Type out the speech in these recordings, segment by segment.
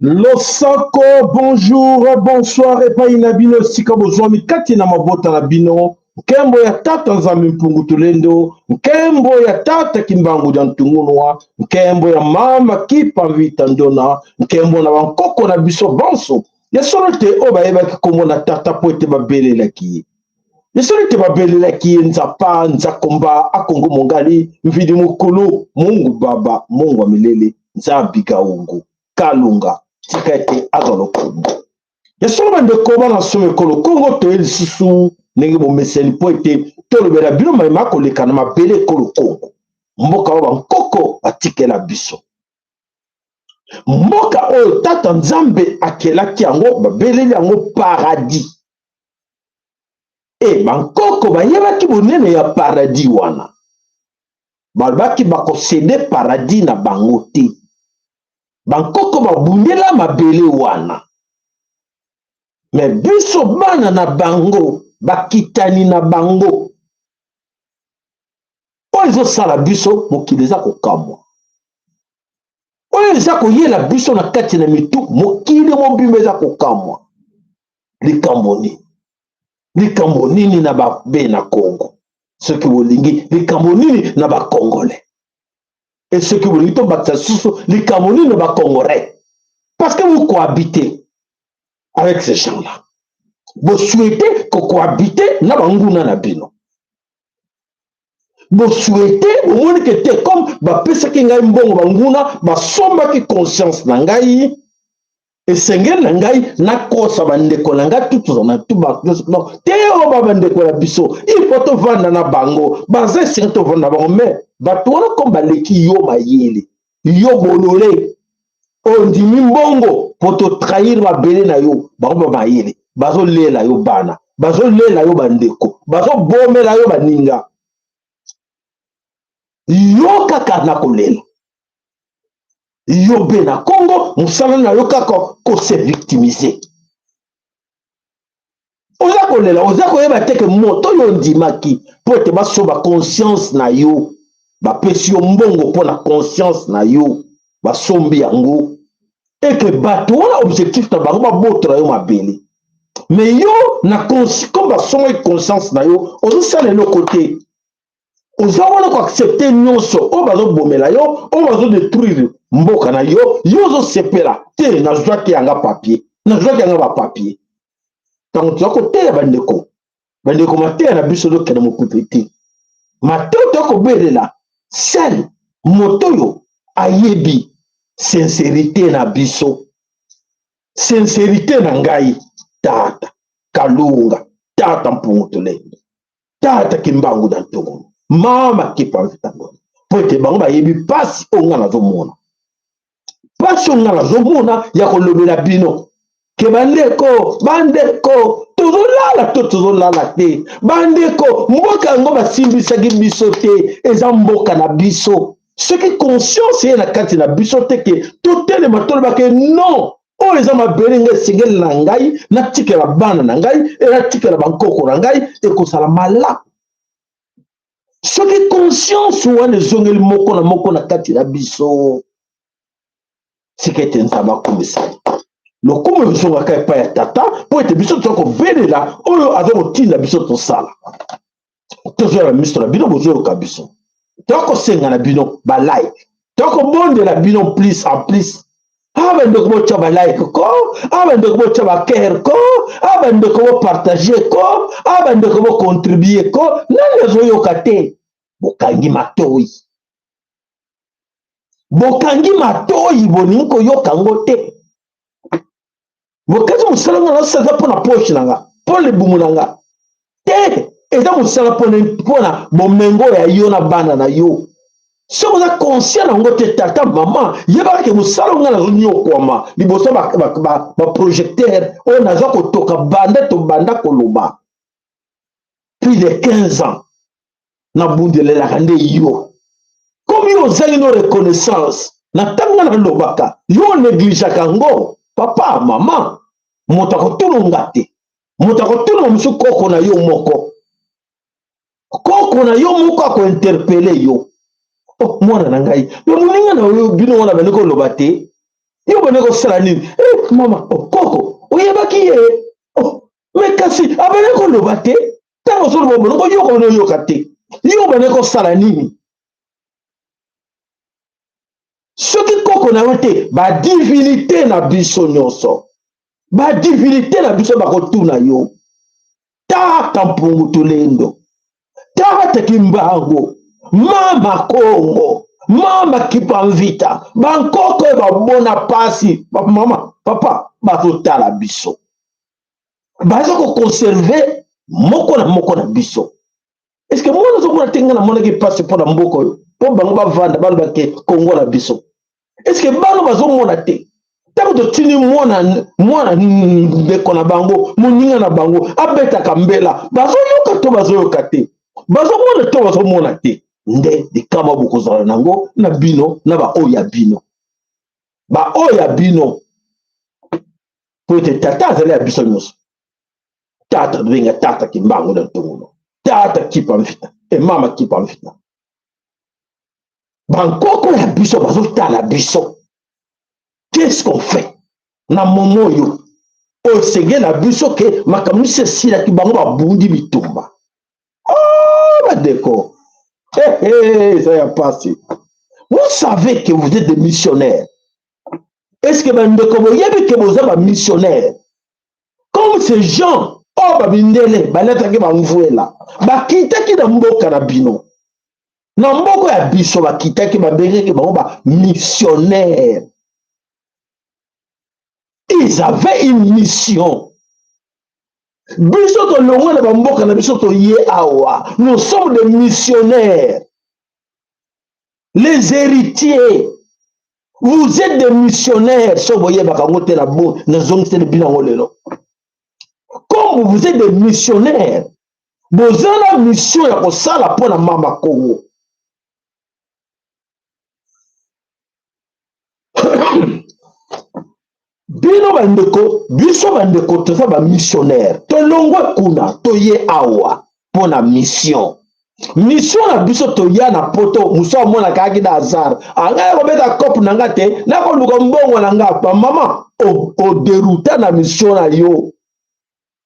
Losako, bonjour, bonsoir epai na bino esika bozwami kati na mabota na bino. Nkembo ya tata Nzambe Mpungu Tulendo, nkembo ya tata Kimbangu dia Ntungunua, nkembo ya mama Kipa Vita Ndona, nkembo na bankoko na biso banso. Ya solo te oyo bayebaki kombo na tata mpo ete babelelaki ye. Ya solo te babelelaki ye Nzapa, Nzakomba, Akongo Mongali, Mvidi Mukulu, Mungu Baba, Mungu wa Milele, Nzambi Gaungu, Kalunga, tika ete azwa lokumu. Ya solo bandeko bana nsomo ekolo Kongo, toye lisusu ndenge bomeseni mpo ete tolobela bino maye makoleka na mabele ekolo Kongo, mboka oyo bankoko batikela biso, mboka oyo tata Nzambe akelaki yango, babeleli yango paradis. E bankoko bayebaki bonene ya paradis wana, balobaki bakosede paradis na bango te. Bankoko babundela mabele wana, me biso bana na bango, bakitani na bango, oyo ezosala biso mokili eza kokamwa, oyo eza koyela biso na kati na mitu, mokili mobimba eza kokamwa. Likambo nini? Likambo nini na babe na Congo? Soki bolingi, likambo nini na bakongole? E soki bolingi tobakisa lisusu, likambo nini na bakongolais? Parce que vous cohabitez avec ces gens-là. Bosouhaite kocohabite na banguna na bino. Bosouhaite, bomoni ke te, comme bapesaki ngai mbongo, banguna basombaki conscience na ngai, esengeli na ngai nakosa bandeko na ngai tutu na tu te oyo ba bandeko na biso, il faut tovanda na bango, baza esengeli tovanda na bango. Mais bato wana comme baleki yo mayele, yo bolole ondimi mbongo po totrahir mabele na yo, bango ba mayele bazolela yo bana, bazolela yo bandeko, bazobomela yo baninga, yo kaka na kolela. Yo mpe na Congo mosala na yo kaka kose victimiser, oza kolela, oza koyeba te ke moto oyo ondimaki mpo ete basoba conscience na yo, bapesi yo mbongo mpo na conscience na yo, basombi yango, eke bato wana objectif na bango babotola yo mabele. Me yo na comme basombaki conscience na yo, ozosala eloko te, oza wana koaccepte nyonso oyo bazobomela yo, oyo bazodetruire mboka na yo, yo ozosepela te. Nazwaki yanga papier, nazwaki yanga bapapier. Ntango toza koteya bandeko, bandeko mateya na biso ezokende mopepe te. Mateya toya kobelela sel moto oyo ayebi sincérité na biso, sincérité na ngai tata Kalunga, tata Mpungu Tulendo, tata Kimbangu na Ntongo, mama Kipa Mvitango, po ete bango bayebi mpasi oyo ngai nazomona, mpasi oyo ngai nazomona ya kolobela bino ke bandeko, bandeko tozolala to tozolala te. Bandeko, mboka yango basimbisaki biso te, eza mboka na biso. Soki conscience ye na kati na biso te ke totelema, toloba ke non, oyo eza mabele ngai, esengeli na ngai natikela bana na ngai, e natikela bankoko na ngai, ekozala malamu. Soki conscience wana ezongeli moko na moko na kati na biso, sika ete Nzambe akomisa lokumu ezongaka epai ya tata, mpo ete biso toza kobelela oyo aza kotinda biso tosala. Tozoya miso na bino, bozoyoka biso, tokosenga na bino balike, tokobondela bino plus en plus. Ah bandeko, botya balike ko, ah bandeko, botya bacœur ko, ah bandeko, bopartage ko, ah bandeko, bocontribue ko. Nani azoyoka te? Bokangi matoi. Bokangi matoyi, bolingi koyoka yango te. Bokati mosala nga nasala eza mpo na poche na nga, mpo libumu na nga te, eza mosala mpo na bomengo ya yo na bana na yo. Soki oza conscient na yango te, tata mama, yebaka ke mosala oyo nga nazonyokwama liboso baprojecteur ba, ba oyo naza kotoka banda tobanda koloba plus de 15 ans, nabundelelaka nde yo. Comme yo ozangi no reconnaissance na ntango nga nalobaka, yo onegligeaka yango. Papa, mama, moto akotuna nga te, moto akotuna mosusu koko na yo moko, koko na yo moko akointerpele yo. Oh, mwana na ngai, me moninga na yo bino wana bandi koloba te, yo bandi kosala nini? Eh, mama, oh, koko oyebaki ye? Oh, me kasi abandi koloba te. Ntango ozoloba bandi koyoka, bandi koyoka te, yo bandi kosala nini? Soki koko na yo te, badivinite na biso nyonso, badivinite na biso bakotuna yo. Tata Mpungu Tulendo, Tata Kimbangu, Mama Kongo, Mama Kipamvita, bankoko oyo babona pasi, mama, papa, bazotala biso, baza koconserve moko na moko na biso. Eske mwana ozomona te, ngai namonaki mpasi mpo na mboka oyo, mpo bango bavanda baloba ke Kongo na biso. Eske bana bazomona te ntango totindi mwana mwana ndeko na bango, moninga na bango abetaka mbela, bazoyoka to bazoyoka te, bazomona to bazomona te? Nde likama bokozala nango na bino na baoyo ya bino, baoyo ya bino, po ete tata azali ya biso nyonso. Tata tobenga tata Kimbangu na ntongono, tata Kipa Mvita e mama Kipa Mvita. Bankoko ya biso bazotala biso, qu'est-ce qu'on fait na momo oyo oyo esengeli na biso ke makambo nyonso esilaki, bango babundi bitumba. Oh, bandeko, eza ya pasi. Vous savez que vous êtes des missionnaires. Est-ce que bandeko boyebi ke boza ba missionnaires? Comme ces gens oyo bamindele balataki bamvuela, bakitaki na mboka na bino, na mboka ya biso, bakitaki, babengaki bango ba missionnaire. Ils avaient une mission. Biso tolongwe na bamboka na biso, toye awa, nous sommes des missionnaires, les héritiers. Vous êtes des missionnaires. So boyebaka yango te, nazongiseli bino yango lelo. Comme vous êtes des missionnaires, boza na mission ya kosala mpo na mama Kongo. Bino bandeko, biso bandeko, toza bamissionnaire, tolongwe kuna, toye awa mpo na mission. Mission na biso, toya na poto, mosu amonaka ayaki na hasard, angai akobeta cope na nga te, nakoluka mbongo na nga. Bamama, oderuta na mission na yo.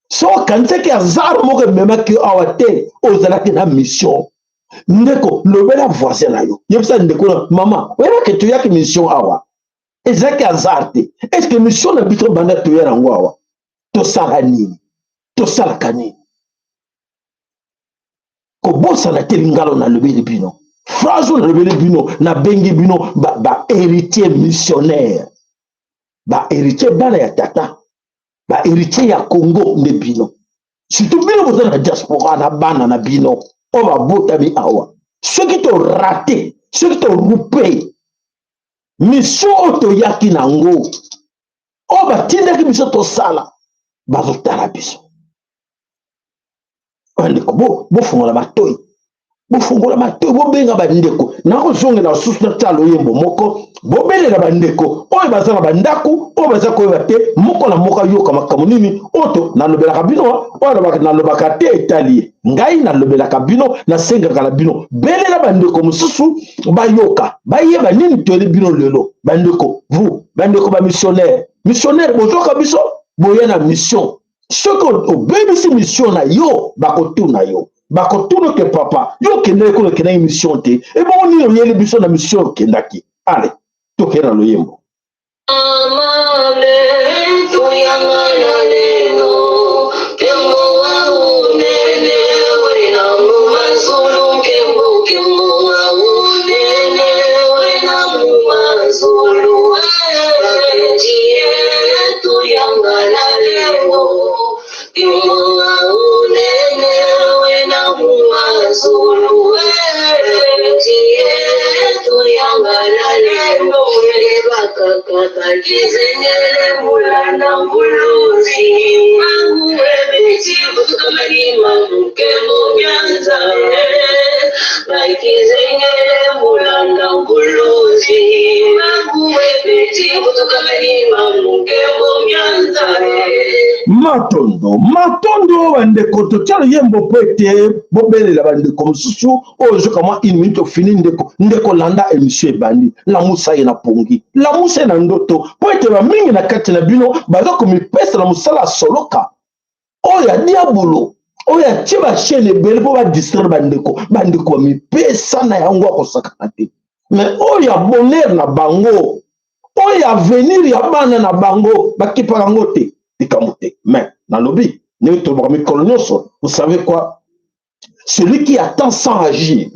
So okanisaki hasard moko ememaki yo awa te, ozalaki na mission. Ndeko, lobela voisin na yo, yebisa ndeko na mama, oyebaki toyaki mission awa, ezalaki hasard te. Est ce que mission na biso banda toya nango awa, tosala nini? Tosalaka nini? Kobosana te lingalo nalobeli bino, phrase oyo nalobeli bino, nabengi bino ba héritier ba missionnaire, ba héritier bana ya tata, ba héritier ya Congo nde bino. Surtout bino boza na diaspora na bana na bino oyo babotami awa. Soki torater, soki tolouper mission oyo toyaki nango, oyo batindaki biso tosala, bazotala biso. Bandeko, bofungola matoi, bofungola matoi, bobenga bandeko. Nakozongela lisusu, natia loyembo moko, bobelela bandeko oyo baza na bandako, oyo baza koyeba te. Moko na moko ayoka makambo nini oyo to nalobelaka bino. Oyo nalobaka te etali ye. Ngai nalobelaka bino, nasengaka na bino, belela bandeko mosusu bayoka, bayeba nini toyeli bino lelo. Bandeko, vous bandeko bamissionnaire, missionnaire, bozoka biso, boya na mission. Soki obebisi mission na yo, bakotuna yo, bakotuna ke papa, yo okendaki kuna, okendaki mission te, ebongo nini oyeli biso na mission okendaki? Ale, tokende na loyembo. Matondo, matondo bandeko, totia loyembo mpo ete bobelela bandeko mosusu oyo ozoka mwa une minute ofini. Ndeko, ndeko, landa émission ebandi. Lamusa ye na pongi, lamusa ye na ndoto, mpo ete bamingi na kati na bino baza komipesa na mosala ya soloka oyo ya diabolo, oyo atie bachaîne ebele mpo badistraire bandeko. Bandeko bamipesa na yango, akosakana te. Mais oyo ya bonheur na bango, oyo ya avenir ya bana na bango, bakipaka yango te. Likambo te. Mais nalobi ndenge tolobaka mikolo nyonso, vous savez quoi? Celui qui attend sans agir,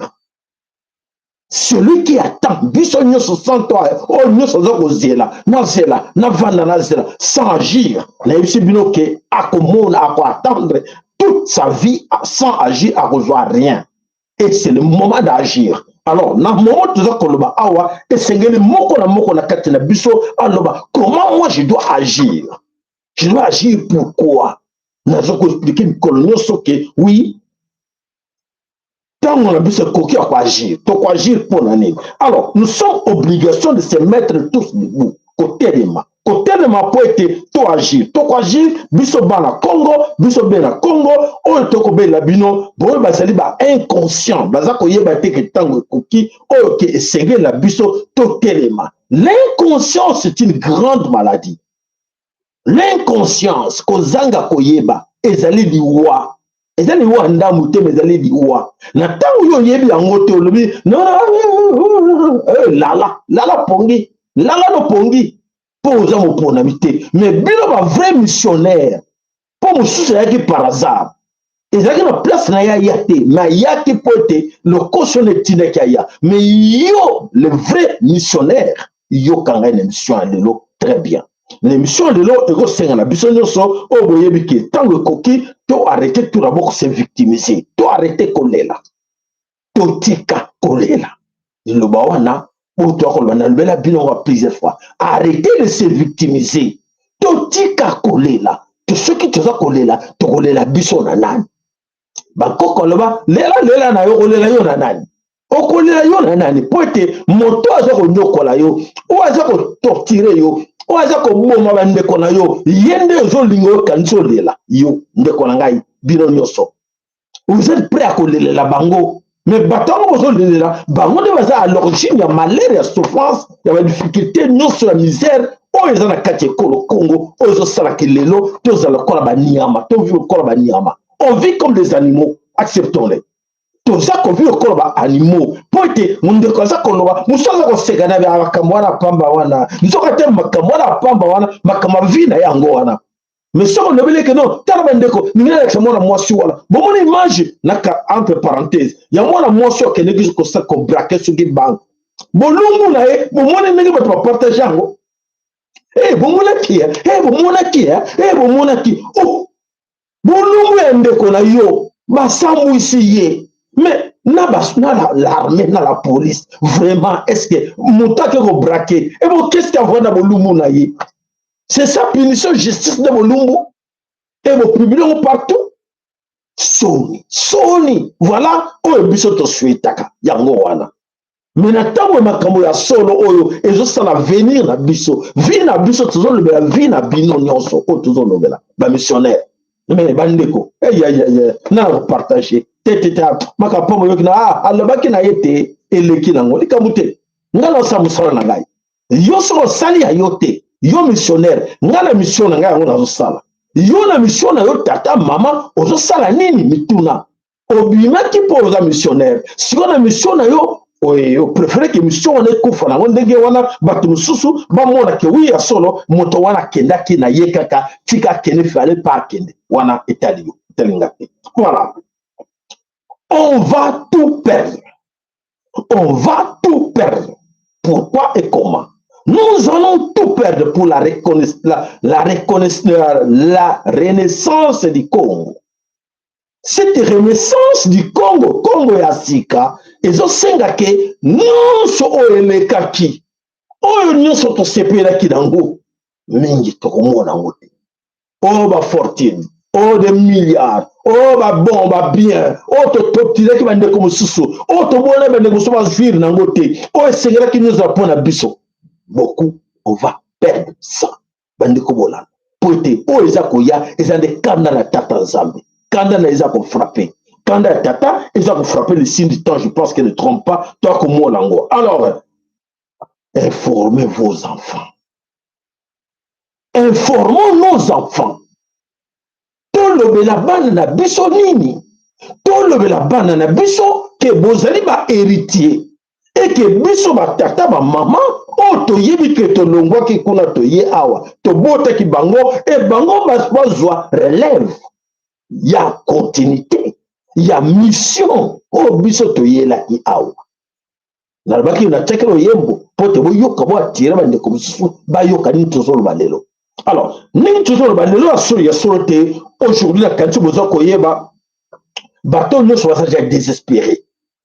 celui qui attend, biso nyonso sans toi, oyo nyonso aza kozela, nazela, navanda, nazela sans agir, nayebisi bino ke akomona, akoattendre toute sa vie sans agir, akozwa rien. Et c'est le moment d'agir. Alors na moment toza koloba awa, esengeli moko na moko na kati na biso aloba: comment moi je dois agir? Je dois agir pourquoi? Naza koexpliquer mikolo nyonso ke oui, ntango na biso ekoki ya koagir. Tokoagir mpo na nini? Alors nous sommes obligation de se mettre tous debout, kotelema, kotelema mpo ete toagir. Tokoagir biso bana Congo, biso bena Congo oyo tokobelela bino boyo bazali ba inconscient, baza koyeba te ke ntango ekoki oyo ke esengeli na biso totelema. L'inconscience, c'est une grande maladie. L'inconscience, kozanga koyeba, ezali liwa. Eza liwa ndambu te, mais ezali liwa. Na ntango yo oyebi yango te, olobi lala, lala pongi, lala no pongi, mpo oza moponami te. Mais bino bavrai missionnaire, mpo mosusu ayaki par hasard, ezalaki na place na ye aya te, mais ayaki mpo ete lokoso wana etindaki aya. Mais yo, le vrai missionnaire, yoka ngai na émission ya lelo très bien. Na émission ya lelo, ekosenga na biso nyonso oyo boyebi ke ntango ekoki, to arrêter tout d'abord se victimiser, to arrêter kolela, totika kolela. Liloba wana oyo toya koloba, nalobela bino ngo plusieurs fois: arrêter de se victimiser, totika kolela. To soki toza kolela, tokolela biso na nani? Bakoko aloba: lela, lela na yo, kolela yo na nani? Okolela yo na nani? Mpo ete moto aza konyokola yo, oyo aza kotorturer yo, oyo aza koboma bandeko na yo, ye nde ozolinga okanisi olela yo. Ndeko na ngai, bino nyonso, vous êtes prêt à kolelela bango, mais bato yango bozolelela bango nde baza à l'origine ya malheur, ya souffrance, ya badifficulté nyonso, ya misère oyo eza na kati ya ekolo Congo, oyo ezosalaka lelo tozala lokola banyama, tovivre lokola banyama. On vit comme des animaux, acceptons-les. Toza kovivre lokola baanimaux mpo ete mondeko aza koloba, mosu aza koseka na makambo wana pamba wana. Nzoka te, makambo wana pamba wana, makambo ya vie na yango wana. Mais soki olobeli eke non, tala bandeko, ningi nalakisa mwana mwasi wana, bomoni image naka entre parenthèse ya mwana mwasi oyo akendeki kobraquer soki banque, bolumbu na ye, bomoni ndenge bato bapartager yango. E bomonaki, e bomonaki, e bomonaki, oh, bolumbu ya ndeko na yo, basambwisi ye. Mais na l'armée, na la police, vraiment, est ce que moto ake kobraquer ebo, qu'est ce qu'avoi na bolumbu na ye? C'est ça punition, justice de bolumbu e bopublier yango partout. Soni, soni. Voilà oyo biso tosouhaitaka yango wana. Mais na ntango ya makambo ya solo oyo ezosala avenir na biso, vie na biso, tozolobela vie na bino nyonso oyo tozolobela bamissionnaire. Mais bandeko, na kopartager te te te, makambo oyoki na ah, alobaki na ye te, eleki nango likambo te. Ngai naosala mosala na ngai, yo soki osali ya yo te. Yo missionnaire, ngai na mission na ngai yango nazosala. Yo na mission na yo, tata, mama, ozosala nini? Mituna obimaki mpo oza missionnaire. Sikoyo na mission na yo, opréférer ke mission wana ekufa nango ndenge wana, bato mosusu bamona ke oui, ya solo, moto wana akendaki na ye kaka, tika akende, fale pa akende wana, etali yo, etalinga te. Voilà, on va tout perdre, on va tout perdre. Pourquoi et comment? Nous allons tout perdre pour la renaissance du Congo. Cette renaissance du Congo, Congo ya sika, ezosenga ke nyonso oyo elekaki, oyo nyonso tosepelaki nango, mingi tokomona yango te. Oyo ba fortune, oyo de milliards, oyo ba bon, ba bien, oyo tototilaki bandeko mosusu, oyo tobona bandeko mosusu bazwire nango te, oyo esengelaki nyonso mpo na biso. Beaucoup, on va perdre ça. Bandeko bolanda, po ete oyo eza koya eza nde kanda na tata Nzambe. Kanda na eza kofrappe, kanda ya tata eza kofrappe. Le signe du temps, je pense que ne trompe pas, to akomona yango. Alors informez vos enfants, informons nos enfants. Tolobela bana na biso nini? Tolobela bana na biso ke bozali bahéritier, eke biso batata, bamama oyo toyebi ke tolongwaki kuna, toye awa, tobotaki bango, e bango bazwa relève ya continuité ya mission oyo biso toyelaki awa. Nalobaki, natiaki loyembo mpo te boyoka, boatire bandeko mosusu bayoka nini tozoloba lelo. Alors ndenge tozoloba lelo ya solo, ya solo te, aujourd'hui nakanisi boza koyeba, bato nyonso baza déjà désespéré.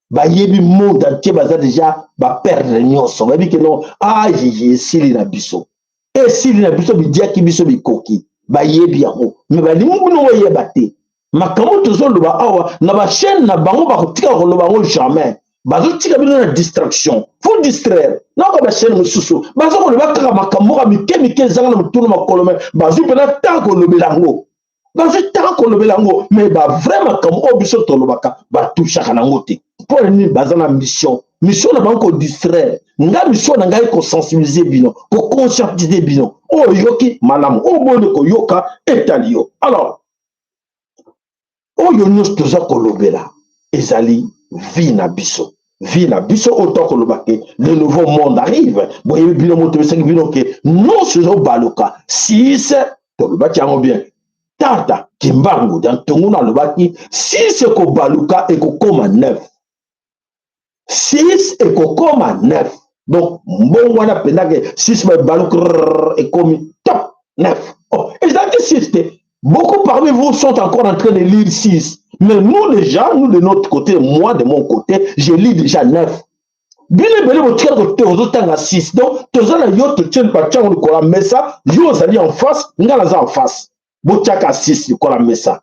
Bayebi monde entier baza déjà baperdre nyonso. Bayebi ke non, ayeye, esili na biso, esili na biso, bidiaki biso bikoki. Bayebi yango, me balingi bino oyeba te. Makambo tozoloba awa na bachaîne na bango, bakotika koloba yango jamais. Bazotika bino na distraction, faut distraire nako. Bachaîne mosusu baza koloba kaka makambo ka mike mike ezanga na motuna makolo, me bazwi mpena ntango kolobela yango, bazwi ntango kolobela yango. Me bavrai makambo oyo biso tolobaka, batushaka nango te. Mpo na nini? Baza na mission, mission na bango kodistraire. Nga mission na ngai kosensibiliser bino, koconscientiser bino. Oyo oyoki malamu, oyo boni koyoka etali yo. Alors oyo nyonso toza kolobela ezali vie na biso, vie na biso oyo tokoloba ke le nouveau monde arrive. Boyebi bino, moto esaki bino ke nyonso ezobaluka 6. Tolobaki yango bien. Tata Kimbangu ya Ntonguna alobaki 6 ekobaluka, ekokoma 9. 6 ekokoma 9. Donc mbongo wana mpenza ke 6 babaluka, ekomi top 9. Oh, ezalaki 6 te. Beaucoup parmi vous sont encore en train de lire 6. Mais nous déjà, nous de notre côté, moi de mon côté, je lis déjà 9. Bino ebele botikala tozotanga 6. Donc toza na yo, totie batiango likolo ya mesa. Yo ozali en face, nga naza en face. Botiaka 6 likolo ya mesa,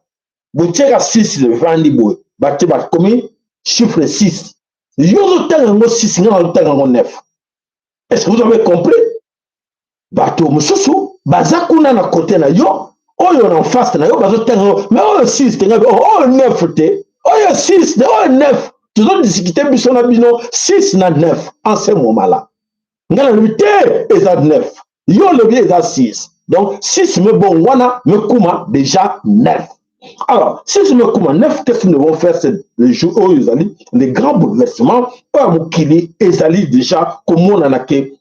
botiaka 6, levandi boye, batie, bakomi chiffre 6. Yo ozotanga yango 6, nga nazotanga yango 9. Est ce que vous avez compris? Bato mosusu baza kuna na côté na yo, oyo na face na yo, bazotanga yango, mais oyo 6 te, ngai oyo 9 te, oyo 6 te, oyo 9. Tozodiscuter biso na bino 6 na 9. En ce moment là, ngai nalobi te eza 9, yo olobi eza 6. Donc 6 me bon wana mekuma déjà 9. Alors 6 mekuma 9, qu'est-ce que nous devons faire? C'est le jour oyo ezali le grand bouleversement oyo mokili ezali déjà komonana ke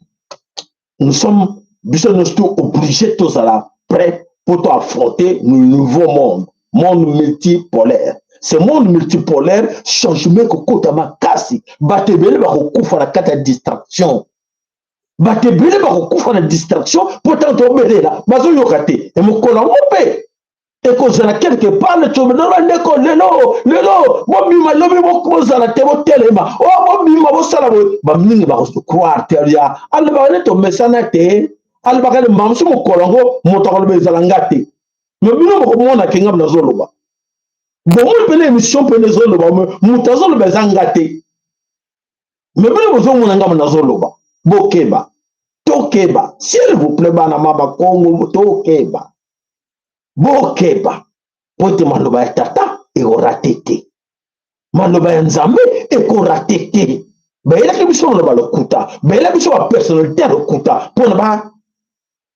nous sommes biso nyonso to obligé tozala prêt pour affronter le nouveau monde, monde multipolaire. Ce monde multipolaire, changement ekokota makasi. Bato ebele bakokufa na kati ya distraction, bato ebele bakokufa na distraction, mpo ntango tobelela bazoyoka te. Mokolo yango mpe ekozala quelque part neti bandeko lelo lelo bobima, lobi bozala te, botelema o bobima, bosala boye. Bamingi bakocroire te. Ya alobaka nde tomesana te, alobaka nde mamosu. Mokolo yango moto akoloba ezala nga te, me bino bokomona ke nga nazoloba. Bomoi mpene émission mpene ezoloba, moto azoloba eza nga te, me bino bozomona nga nazoloba. Bokeba, tokeba, s'il vous plaît, bana ma Bakongo, tokeba, bokeba, po ete maloba ya tata ekorater te, maloba ya Nzambe ekorater te. Bayelaki biso maloba lokuta, bayelaki biso bapersonnalité ya lokuta mpona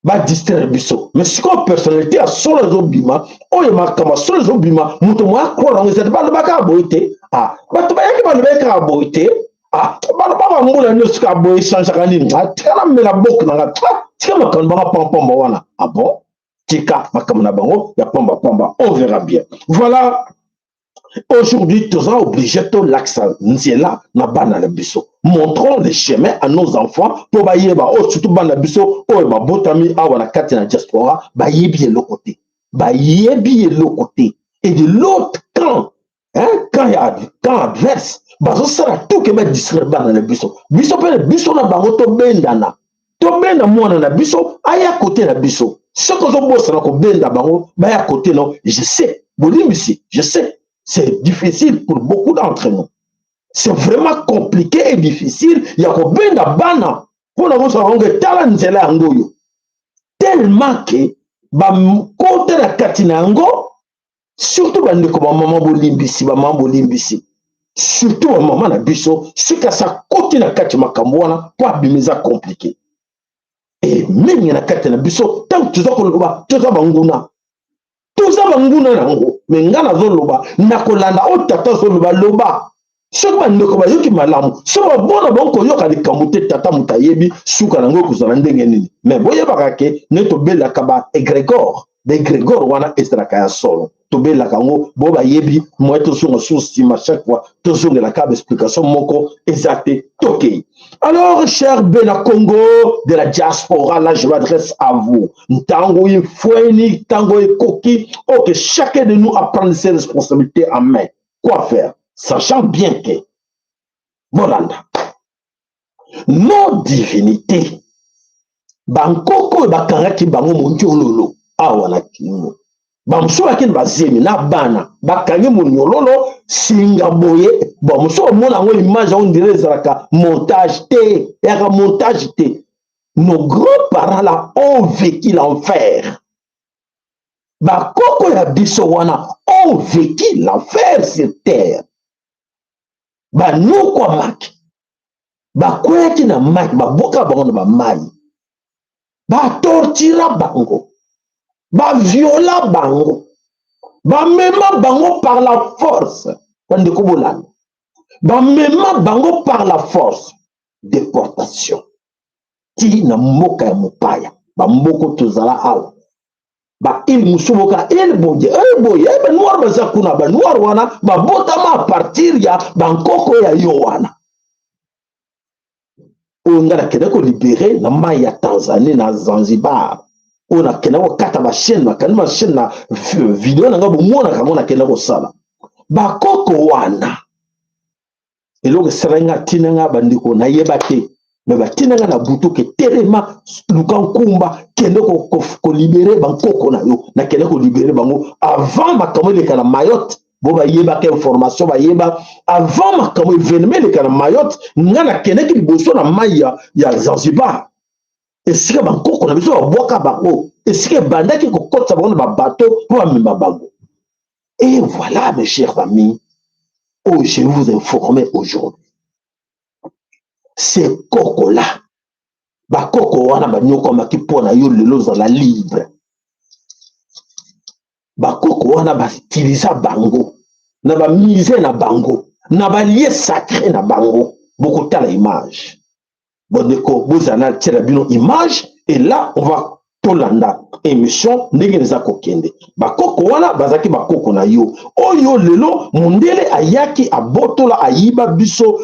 badistraire biso. Mais sikoyo personnalité ya solo ezobima, oyo makambo ya solo ezobima, moto mo acroire yango eza te. Balobaka kaka boye te. Ah, bato bayaki, balobaki kaka boye te. Ah, baloba bambula nyonso kaka boye, echangeaka nini? Tika na mela boke na nga, tika makambo banga pampamba wana. Ah bon, tika makambo na bango ya pambapamba, on verra bien. Voilà, aujourd'hui toza obligé tolakisa nzela na bana na biso. Montrons le chemin à nos enfants mpo bayeba oyo, surtout bana biso oyo babotami awa na kati na diaspora, bayebi eloko te, bayebi eloko te. Et de l'autre camp, hein, camp ya camp adverse, bazosala tout ke badistraire bana na biso. Biso mpe, biso na bango tobendana, tobenda mwana na biso aya kote na biso. Soki ozobosana kobenda bango baya kote, no, je sais, bolimbisi, je sais, c'est difficile pour beaucoup d'entre nous, c'est vraiment compliqué et difficile ya kobenda bana mpona kosala bango etala nzela yango oyo, tellement ke bakota na kati na yango. Surtout bandeko bamama, bolimbisi, bamama, bolimbisi, surtout bamama na biso. Soki asa koti na kati makambo wana, mpo abima eza compliqué. E mingi na kati na biso, ntango toza koloba, toza banguna, toza banguna nango. Me nga nazoloba na kolanda oyo tata azoloba. Loba soki bandeko bayoki malamu, soki babona bango koyoka likambo te, tata moto ayebi suka nango ekozala ndenge nini. Me boyebaka ke nde tobelaka ba égrégore, baégrégore wana ezalaka ya solo, tobelaka yango. Bo bayebi moye tozonga sur nsima, chaque fois tozongelaka baexplication moko eza te. Tokei. Alors, cher Bena Congo de la diaspora, là je m'adresse à vous. Ntango ifweni, ntango ekoki ok, chacun de nous a prendre ses responsabilités en main. Quoi faire, sachant bien que, bolanda, nos divinités, bankoko oyo bakangaki bango mondiololo awa na Kingo, bamosusu bakende bazemi na bana, bakangi monyololo singa boye. Bamosusu bamona yango image yango, ndire ezalaka montage te, eyaka montage te. Nos grands-parents là ont vécu l'enfer. Bakoko ya biso wana ont vécu l'enfer sur terre. Banokwamaki, bakweyaki na mai, baboka bango na bamai, batortira bango, baviola bango, bamema bango par la force. Bandeko bolanda, bamema bango par la force, déportation ti na mboka ya mopaya. Bamboka tozala awa, baîle mosusu, boka île boye, île boye, banoir baza kuna. Banoir wana babotama à partir ya bankoko ya yo wana oyo ngai nakende kolibérer na mai ya Tanzanie, na Zanzibar, oyo nakende kokata bachaîne, nakandi bachaîne na video na ngai, bomonaka yango. Nakende kosala bakoko wana, eloko esalaki nga, ntina nga, bandeko, nayeba te, me batina nga na butu ke telema, luka nkumba, kende kolibérer bankoko na yo. Nakende kolibérer bango avant makambo eleka na Mayotte. Bo bayebaka information, bayeba avant makambo événement eleka na Mayotte. Nga nakendeki liboso na mai ya Zanzibar, esika bankoko na biso babwaka bango, esika ebandaki kokotisa bango na babato mpo bamema bango. Et voilà, mes chers amis, oh, je vais vous informer aujourd'hui, ces koko là, bakoko wana banyokwamaki mpo na yo lelo ozala libre. Bakoko wana bautiliza bango na bamusée na bango, na balieu sacré na bango. Bokotala image, bandeko, bozala na tiela bino image. Et là on va tolanda émission ndenge eza kokende. Bakoko wana bazalaki bakoko na yo oyo lelo mondele ayaki abotola, ayiba biso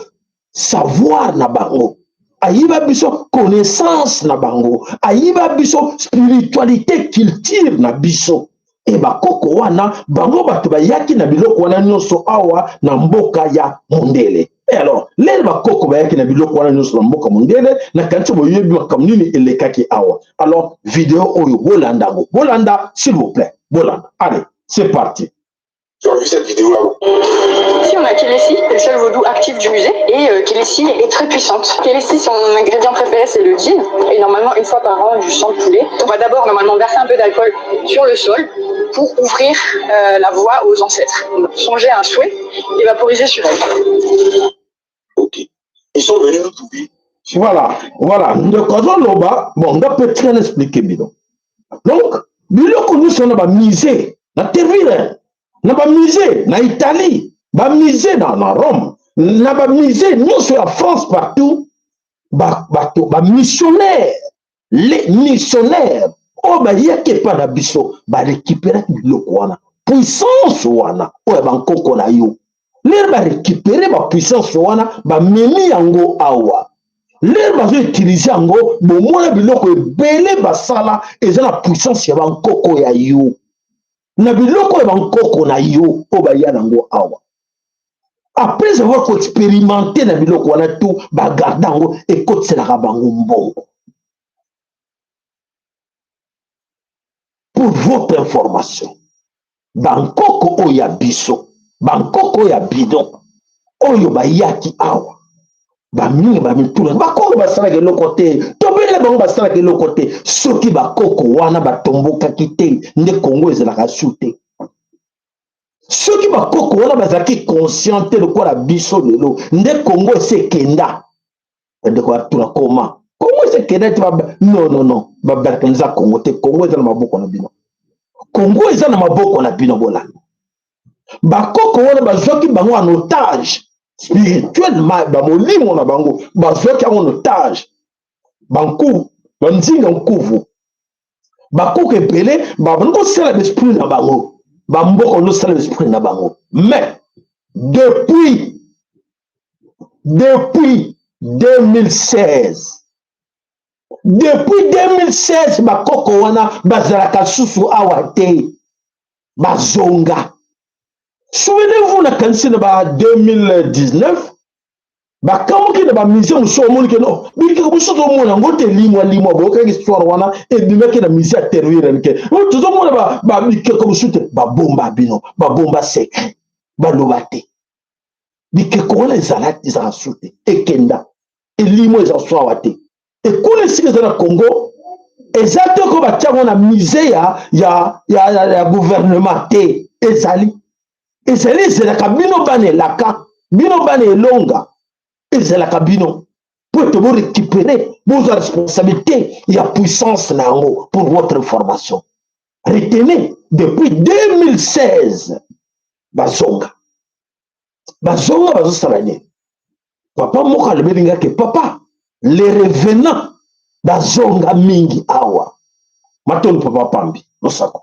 savoir na bango, ayiba biso connaissance na bango, ayiba biso spiritualité, culture na biso. E bakoko wana, bango bato bayaki na biloko wana nyonso awa na mboka ya mondele. E alors lelo bakoko bayaki na biloko wana nyonso na mboka mondele, nakanisi boyebi makambo nini elekaki awa. Alors video oyo bolanda yango, bolanda s'il vous plaît, bolanda. Allez, c'est parti. Tu as vu cette vidéo-là? Ici, on a Kélessi, c'est le seul vaudou actif du musée. Et Kélessi est très puissante. Kélessi, son ingrédient préféré, c'est le gin. Et normalement, une fois par an, du sang de poulet. On va d'abord, normalement, verser un peu d'alcool sur le sol pour ouvrir la voie aux ancêtres. Songer à un souhait et vaporiser sur elle. Ok. Ils sont venus nous trouver. Voilà, ndeko azoloba. Bon, nga mpe tika na expliquer bino. Donc biloko nyonso na bamusée na Tervuren, na bamusée na Italie, bamusée na Rome, na bamusée nyonso ya France, partout, bato bamissionnaire, les missionnaires oyo bayaki epa na biso, barécupéraki biloko wana, puissance wana oyo ya bankoko na yo. Lere barécupere bapuissance wana, bamemi yango awa. Lere bazoutilize yango, bomona biloko ebele basala eza na puissance ya bankoko ya yo, na biloko ya bankoko na yo oyo baya nango awa. Après avoir koexperimente na biloko wana tout, bagarde yango, ekotiselaka bango mbongo. Pour votre information, bankoko oyo ya biso, bankoko oyo ya bidon oyo bayaki awa, bamingi bamituna bakoko basalaka eloko te, tobele bango basalaka eloko te. Soki bakoko wana batombokaki te, nde Kongo ezalaka su te. Soki bakoko wana bazalaki conscient te lokola biso lelo, nde Kongo esi ekenda. Bandeko batuna koma Kongo esi ekenda te? Non, non, non, babalkaniza Kongo te. Kongo eza na maboko na bino, Kongo eza na maboko na bino. Bolanda, bakoko wana bazwaki bango en otage spirituellement, bamolimo na bango bazwaki yango en otage. Bankuvu, banzinga nkuvu, bakoko ebele babandi kosala baesprit na bango, bamboka ozosala baesprit na bango. Mais depuis 2016, depuis 2016, bakoko wana bazalaka susu awa te, bazonga. Souvenez-vous, nakanisi na ba 2019, bakamwaki na bamusée mosusu, omoni ke no bikeko mosusu tozomona yango te, limwa limwa. Boyokaki histoire wana ebimaki na musée ya Tervuren ke tozomona bikeko mosusu te. Babomba bino, babomba secret, baloba te. Bikeko wana ezala ezala su te, ekenda, elimo, eza so awa te. Ekuna esika eza na Congo eza te, ko batia yango na musée ya gouvernement te. Ezali ezelaka bino bana elaka, bino bana elonga, ezelaka bino po ete borécupérer, bozwa responsabilité ya puissance na yango. Pour votre information, retenez, depuis 2016 bazonga. Bazonga, bazosala nini? Papa moko alobeli nga ke papa, les revenants bazonga mingi awa. Matondo, papa Pambi, losako.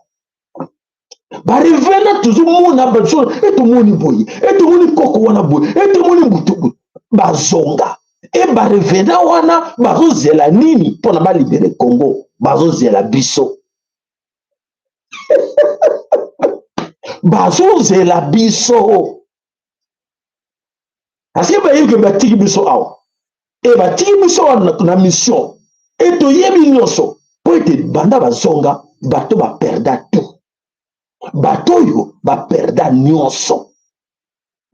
Barevenants tozomona bazo e, tomoni boye e, tomoni koko wana boye e, tomoni butu boye, bazonga. E barevenants wana bazozela nini mpona balibérer Congo? Bazozela biso, bazozela biso, parce que bayebi ke batiki biso awa e, batiki biso awa na mission e, toyebi nyonso. Mpo ete banda bazonga, bato baperda tout, bato oyo baperda nyonso,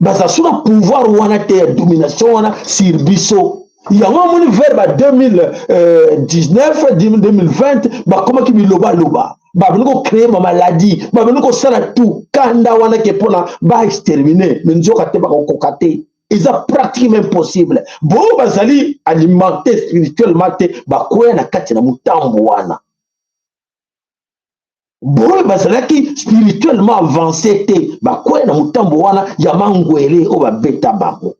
baza so na pouvoir wana te ya domination wana sur biso. Yango amoni vers ba 2019, 2020, bakomaki bilobaloba, babandi kocréer bamaladie, babandi kosala tout kanda wana ke mpona baexterminer. Mais nzoka te, bakokoka te, eza pratiquement impossible. Boyo bazali alimenté spirituellement te, bakwea na kati na motambo wana. Boyo bazalaki spirituellement avancé te, bakwea na motambo wana ya mangwele oyo babeta bango.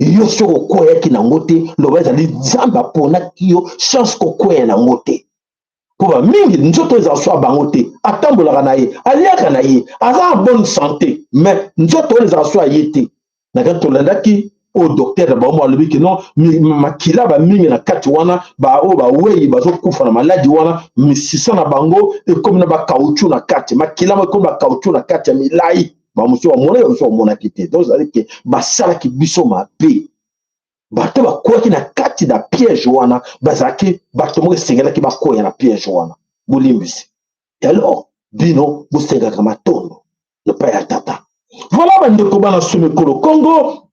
Yo soki okweyaki nango te, loba ezali Nzambe aponaki yo chance kokweya nango te, mpo bamingi nzoto ezala so ya bango te. Atambolaka na ye, aliaka na ye, aza na bonne santé, mais nzoto oyo ezala so ya ye te. Na kati tolandaki oyo docteur na bango alobi ke non, makila bamingi na kati wana, oyo bawei bazokufa na maladi wana, misisa na bango ekomi na bacaoutchouc na kati, makila mo ekomi bacaoutchouc na kati ya milai. Bamosusu bamonaki, bamosusu bamonaki te. Donc ezali ke basalaki biso mabe. Bato bakwaki na kati na piège wana, bazalaki bato moko esengelaki bakwea na piège wana. Bolimbisi. Alors bino bosengaka matondo epai ya tata. Voilà, bandeko bana Sumekolo Congo,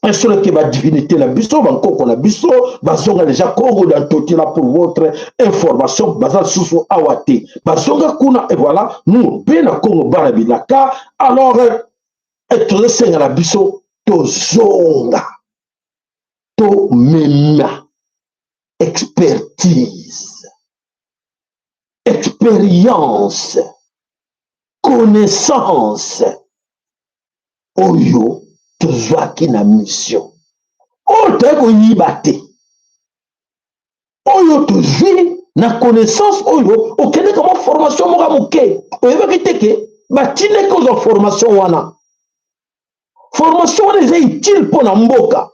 esolaki badivinité na biso, bankoko na biso bazonga déjà Congo na Ntotila. Pour votre information, baza lisusu awa te, bazonga kuna. Et voilà, nous mpe na Congo bana bilaka. Alors tozosenga na biso tozonga, tomema expertise, expérience, connaissance oyo tozwaki na mission, oyo toyei koyiba te, oyo tozwi na connaissance oyo okendeka mwa formation moko ya moke, oyebaki te ke batindaki kozwa formation wana. Formation wana eza utile mpo na mboka.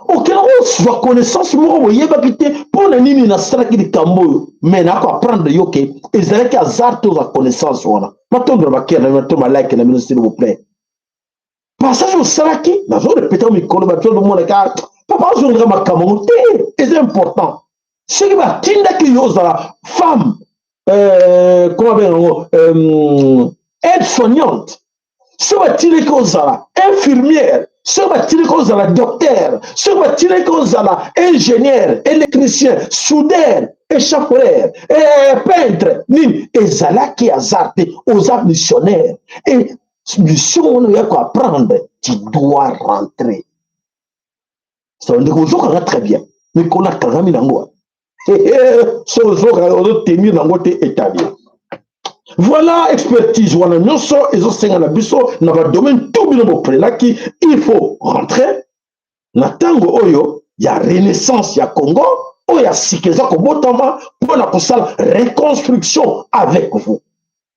Okenda kozwa connaissance moko boyebaki te mpo na nini nasalaki likambo oyo, mais nako apprendre yo ke ezalaki hasard te ozwa connaissance wana. Matondo na bakere na bino to malike na bino, s'il vous plaît. Passage osalaki, nazo répéter mikolo bato omonaka papa azongaka makambo yango te, eza important. Soki batindaki yo ozala femme, comment abenga yango, aide soignante, soki batindaki ozala infirmière, soki batindaki ozala docteur, soki batindaki ozala ingénieur, électricien, soudeur, échafaudeur, peintre, nini, ezalaki hasard te. Oza missionnaire et mission wana oya koapprendre, tu dois rentrer. So ndeko, ozokanga très bien, mikolo akangami nango, so ozoka ozotenir nango te, établir. Voilà, expertise wana nyonso ezosenga na biso na badomaine tout bino boprenaki. Il faut rentrer na ntango oyo ya renaissance ya Congo, oyo ya sika eza kobotama mpona kosala reconstruction avec vous.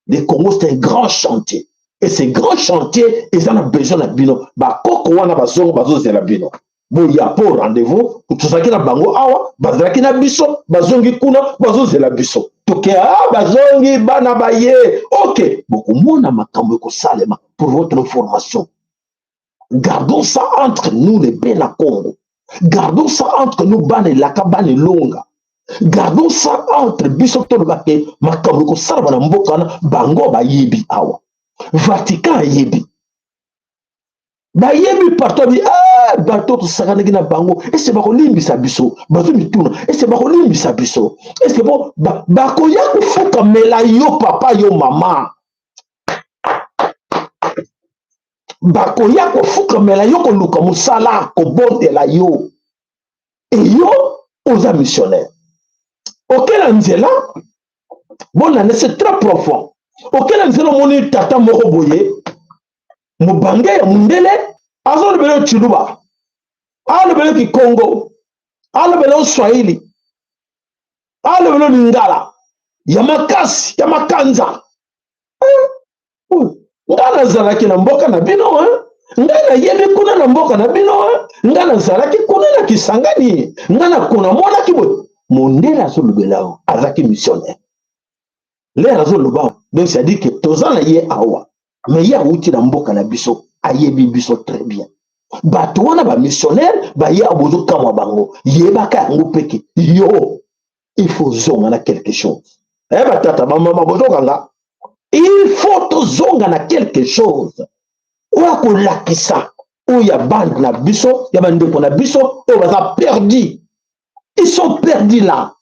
Le Congo, c'est un grand chantier, et ce grand chantier eza na besoin na bino. Bakoko wana bazongo, bazozela bino boya po rendez-vous. Tozalaki na bango awa, bazalaki na biso, bazongi kuna, bazozela biso. Toke, ah, bazongi bana baye. Ok, bokomona makambo ekosalema. Pour votre information, gardons ça entre nous, les Bena Congo. Gardons ça entre nous, bana elaka, bana elonga. Gardons ça entre biso. Toloba ke makambo ekosalama na mboka wana, bango bayebi awa, Vatican ayebi, bayebi partout. Abi, ah, bato tosakanaki na bango, ese bakolimbisa biso? Bazo mituna, ese bakolimbisa biso? Ese bo bakoya kofukamela yo papa, yo mama, bakoya kofukamela yo, koluka mosala, kobondela yo, eyo oza missionnaire. Oke na nzela, bolanda, c'est très profond. Oke na nzela, omoni tata moko boye, mobange ya mondele, azolobela yo Tshiluba, alobela yo Kikongo, alobela yo Swahili, alobela yo Lingala ya makasi ya makanza. Ngai nazalaki na mboka na bino, ngai nayebi kuna na mboka na bino, ngai nazalaki kuna na Kisangani, ngai namonaki boye. Mondele azolobela yo, azalaki missionnaire lere azoloba. Donc c'est à dire que toza na ye awa, mais ye awuti na mboka na biso, ayebi biso très bien. Bato wana bamissionnaire baye awa, bozokamwa bango. Yebaka yango peke yo, il faut zonga na quelque chose. Eh, batata, bamama, bozokanga, il faut tozonga na quelque chose oyo akolakisa oyo ya bande na biso, ya bandeko na biso oyo baza perdu. Ils sont perdus là,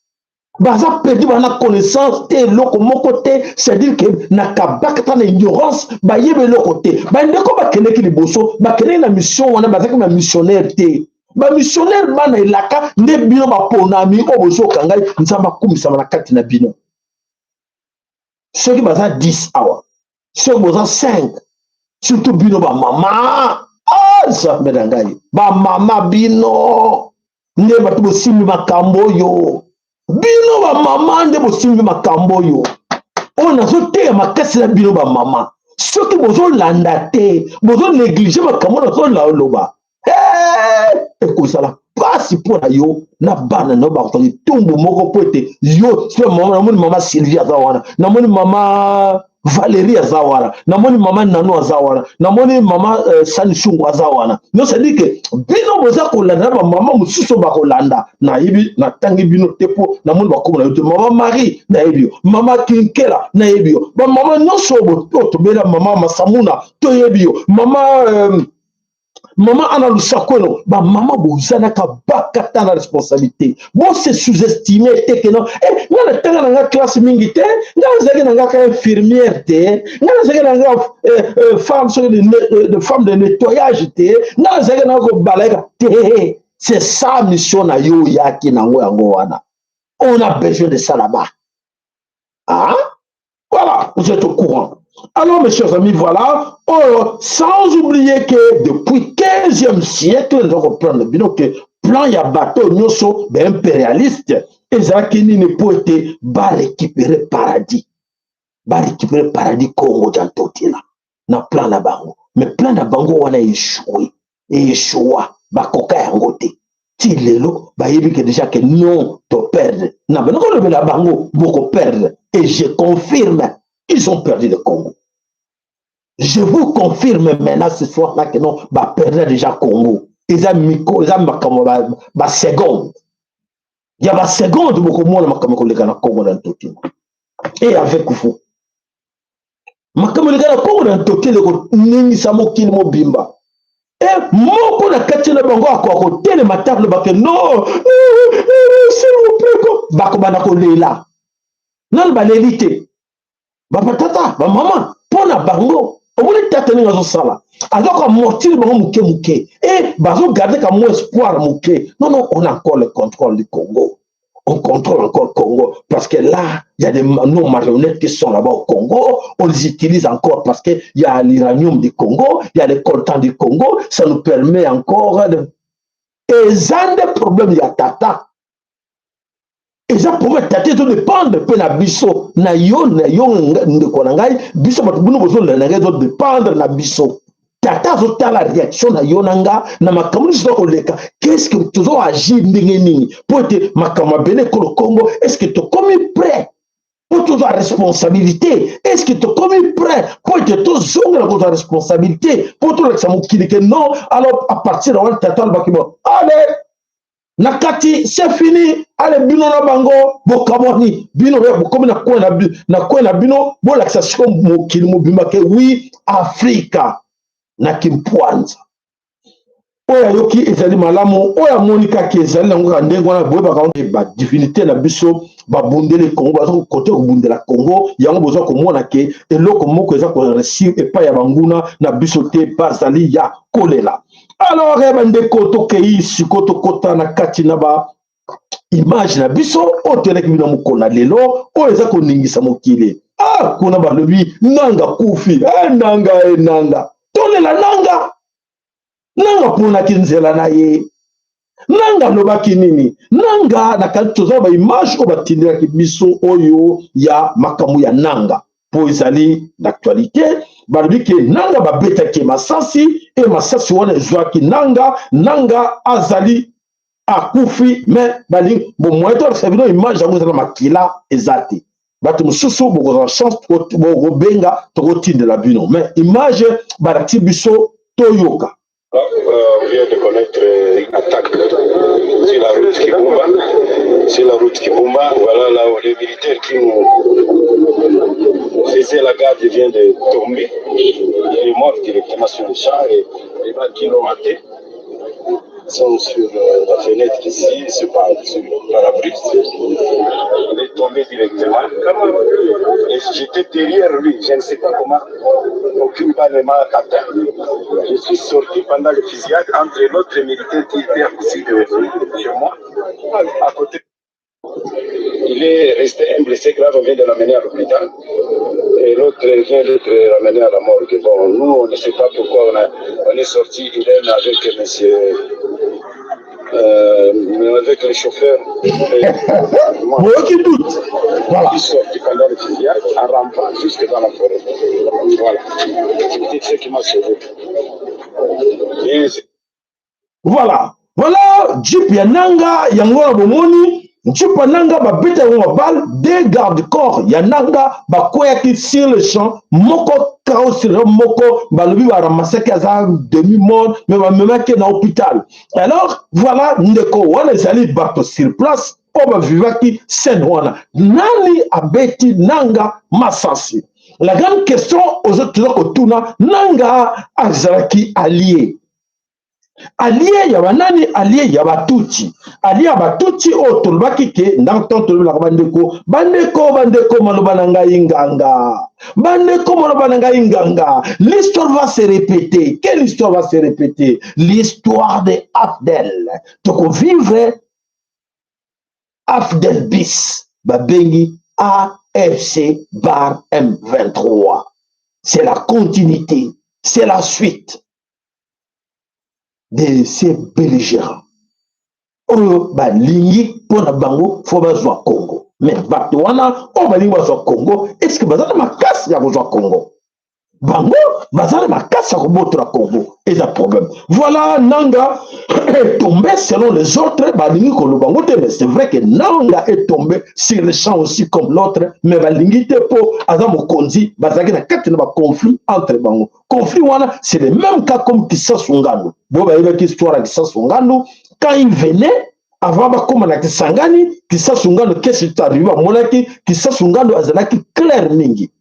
baza perdu, bana connaissance te, eloko moko te. C'est-à-dire que na kabaka ta na ignorance, bayebi eloko te. Bandeko bakendeki liboso, bakendeki na mission wana, bazalaki na missionnaire te. Bamissionnaire bana elaka nde bino baponami oyo bozoka ngai. Nzambe akumisama na kati na bino. Soki baza 10 awa, soki boza 5, surtout bino bamama, ah, Nzambe na ngai, bamama, bino nde bato bosimbi makambo oyo. Bino bamama nde bosimbi makambo oyo, oyo nazoteya makasi na bino bamama. Soki bozolanda te, bozonégliger makambo nazoloba, ekozala mpasi mpo na yo na bana na yo. Bakozwa litumbu moko mpo ete yo mama. Namoni mama Sylvie aza wana, namoni mama Valérie aza wana, namoni mama Nano aza wana, namoni mama Sani Shungu aza wana. Non, c'est-à-dire que bino boza kolanda na bamama mosusu bakolanda. Nayebi, natangi bino te mpo namoni bakoma na yo te. Mama Marie, nayebi yo. Mama Kinkela, nayebi yo. Bamama nyonso oyo tobela, mama Masamuna, toyebi yo. Mama Ana Lusakweno, bamama bozanaka bakata na responsabilité. Bose sous-estime te ke non, eh, nga natanga na nga classe mingi te, nga nazalaki na nga ka infirmière te, nga nazalaki na nga femme soki de femme de nettoyage te, nga nazalaki na nga kobalayaka te. C'est ça mission na yo oyaki nango, yango wana. On a besoin de ça là-bas. Ah, voilà, vous êtes au courant. Alors, mes chers amis, voilà. Oh, sans oublier que depuis 15e siècle, nous comprenons bien que plan ya bateau nyonso baimpérialiste ezalaki nini? Mpo ete barécupérer paradis, barécupérer paradis Congo dia Ntotila. Na plan na bango, mais plan na bango wana échoué, échoua, bakoka yango te. Ti lelo bayebi ke déjà que non, toperdre. Na bana kolobela bango, bokoperdre. Et je confirme, ils ont perdu le Congo. Je vous confirme maintenant, ce soir là, que non, baperdre déjà Congo. Eza miko, eza makambo baseconde ya baseconde. Bokomona makambo koleka na Congo na Ntotino. Et avec vous, makambo eleka na Congo na Ntotino ekoningisa mokili mobimba. E moko na kati na bango akoka kotelema te, alobake non, s'il vous plaît. Bakobanda kolela. Nano baleli te. Bapatata, bamama, mpo na bango, omoni tata ndenge azosala, aza koamortir bango moke moke e bazogarder ka mwa espoir moke. Non, non, on a encore le contrôle du Congo, on contrôle encore le Congo, parce que là, il y a nos marionnettes qui sont là-bas au Congo, on les utilise encore parce qu'il y a l'uranium du Congo, il y a les coltans du Congo, ça nous permet encore de. Eza nde problème ya tata, eza problème tata, ezodépendre mpe na biso, na yo, na yo ndeko na ngai, biso bato bino bozolanda na ngai, ezodépendre na biso. Tata azotala réaction na yo na nga na makambo nyonso toza koleka. Qu'est-ce que tozoagir ndenge nini mpo ete makambo mabele ekolo Congo? Est ce que tokomi prêt mpo tozwa responsabilité? Est ce que tokomi prêt mpo ete tozongela kozwa responsabilité, mpo tolakisa mokili ke non? Alors, à partir na wana, tata alobaki: bon, allez, na kati, c'est fini, allez, bino na bango bokamwani, bino bokomi na coin na bino, bolakisa siko mokili mobimba ke oui, Afrika na kimpwanza. Oyo ayoki ezali malamu, oyo amoni kaka ezali nango kaka ndenge wana. Boyebaka badivinité na biso babundeli Kongo, baza kote kobundela Kongo. Yango boza komona ke eloko moko eza koréussir epai ya banguna na biso te, bazali ya kolela. Alors, bandeko, tokei siko, tokɔta na kati na ba image na biso oyo toyelaki bino mokolo na lelo, oyo eza koningisa mokili. Ah, kuna balobi Nanga kufi. Eh, Nanga, e Nanga, tolela Nanga. Nanga mponaki nzela na ye. Nanga alobaki nini? Nanga na kati, toza na baimage oyo batindelaki biso, oyo ya makambo ya Nanga, mpo ezali d'actualité. Balobi ke Nanga babetaki masasi, e masasi wana ezwaki Nanga. Nanga azali akufi, mais balingi bon moyen tolakisa bino image yango eza na makila, eza te. Bato mosusu bokozala chance, bokobenga, tokotindela bino, mais image balakisi biso, toyoka. Là, on vient de connaître une attaque sur la route Kibumba. Sur la route Kibumba, voilà là où les militaires qui nous faisaient la garde vient de tomber. Il est mort directement sur le champ et les balles qui l'ont raté sont sur la fenêtre ici, sur le parabrise. Il est tombé directement. Et j'étais derrière lui, je ne sais pas comment, aucune balle ne m'a atteint. Je suis sorti pendant le fusillade entre l'autre militaire qui était à côté de moi, à côté. Il est resté un blessé grave, on vient de l'amener à l'hôpital. Et l'autre vient d'être ramené à la morgue. Bon, nous, on ne sait pas pourquoi on est sorti indemne avec monsieur, avec le chauffeur. Et moi, Boyoki doute, voilà. je suis sorti pendant le fusillade en rampant jusque dans la forêt. Voilà. C'est ce qui m'a sauvé. Et Voilà, jeep ya Nanga yango wana. Bomoni jeep ya Nanga, babeta yango babale. Deux garde corps ya Nanga bakweyaki sur le champ, moko KO sur le moko balobi baramasaki, aza demi mort, mais bamemaki na hôpital. Alors voilà, ndeko, wana ezali bato sur place oyo bavivaki scène wana. Nani abeti Nanga masasi? La grande question ozo toza kotuna: Nanga azalaki allié ya banani? Allié ya Batutsi, allié ya Batutsi oyo tolobaki ke ndanga ntango tolobelaka. Bandeko, bandeko, bandeko, maloba na ngai nganga, bandeko, maloba na ngai nganga. L'histoire va se répéter. Quelle histoire va se répéter? L'histoire de AFDL. Tokovivre AFDL bis, babengi AFC/M23. C'est la continuité, c'est la suite de ces belligérants oyo balingi mpo na bango fo bazwa Congo. Mais bato wana oyo balingi bazwa Congo, est ce que baza na makasi ya kozwa Congo? Bango baza na makasi ya kobotola Congo, eza problème. Voilà, Nanga est tombé selon les autres, balingi koloba ngo te, mais c'est vrai que Nanga est tombé sur le champ aussi comme l'autre, mais balingi te mpo aza mokonzi. Bazalaki na kati na baconflit entre bango. Conflit wana, c'est le même cas comme Kisasu Ngandu. Bo bayebaki histoire ya Kisasu Ngandu quand il venait avant bakóma na Kisangani. Kisasu Ngandu, qu'est-ce qui est arrivé? Bamonaki Kisasu Ngandu azalaki clair mingi.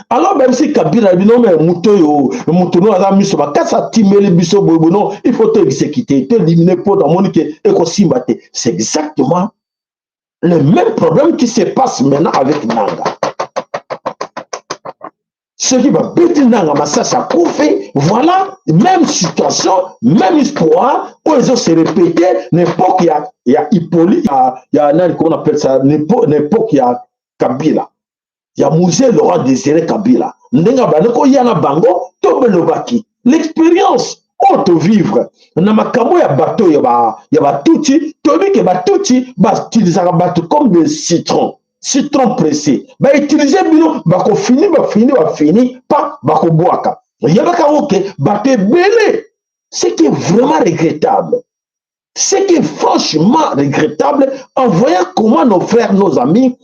Alors bayebisi Kabila: bino me moto oyo, moto no aza miso makasi, atimeli biso boye. Non, il faut to exécuter, to éliminer, mpo namoni ke ekosimba te. C'est exactement le même problème qui se passe maintenant avec Nanga. Soki babeti Nanga masasi, akufi. Voilà, même situation, même histoire oyo ezo se répéter na époque ya Hippolyte, ya nani, comment on appelle ça, na époque ya Kabila, ya Mzee Laurent Désiré Kabila. Ndenge abandi koya na bango, to belobaki l'expérience oyo tovivre na makambo ya bato ya Batutsi. Toyebi ke Batutsi bautilisaka bato comme des citron, citron pressé. Bautilize bino, bakofini, bafini, bafini pa bakobwaka. Yebaka oke bato ebele. Ce qui est vraiment regrettable, ce qui est franchement regrettable en voyant comment nos frères, nos amis,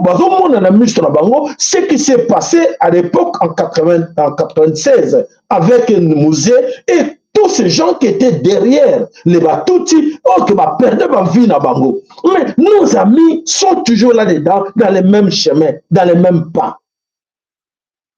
bazomona na miso na bango ce qui s'est passé à l'époque en 80, en 96 avec Mzee et tous ces gens qui étaient derrière les Batutsi, oyo ke baperdre bavie na bango. Mais nos amis sont toujours là-dedans, dans les mêmes chemins, dans les mêmes pas.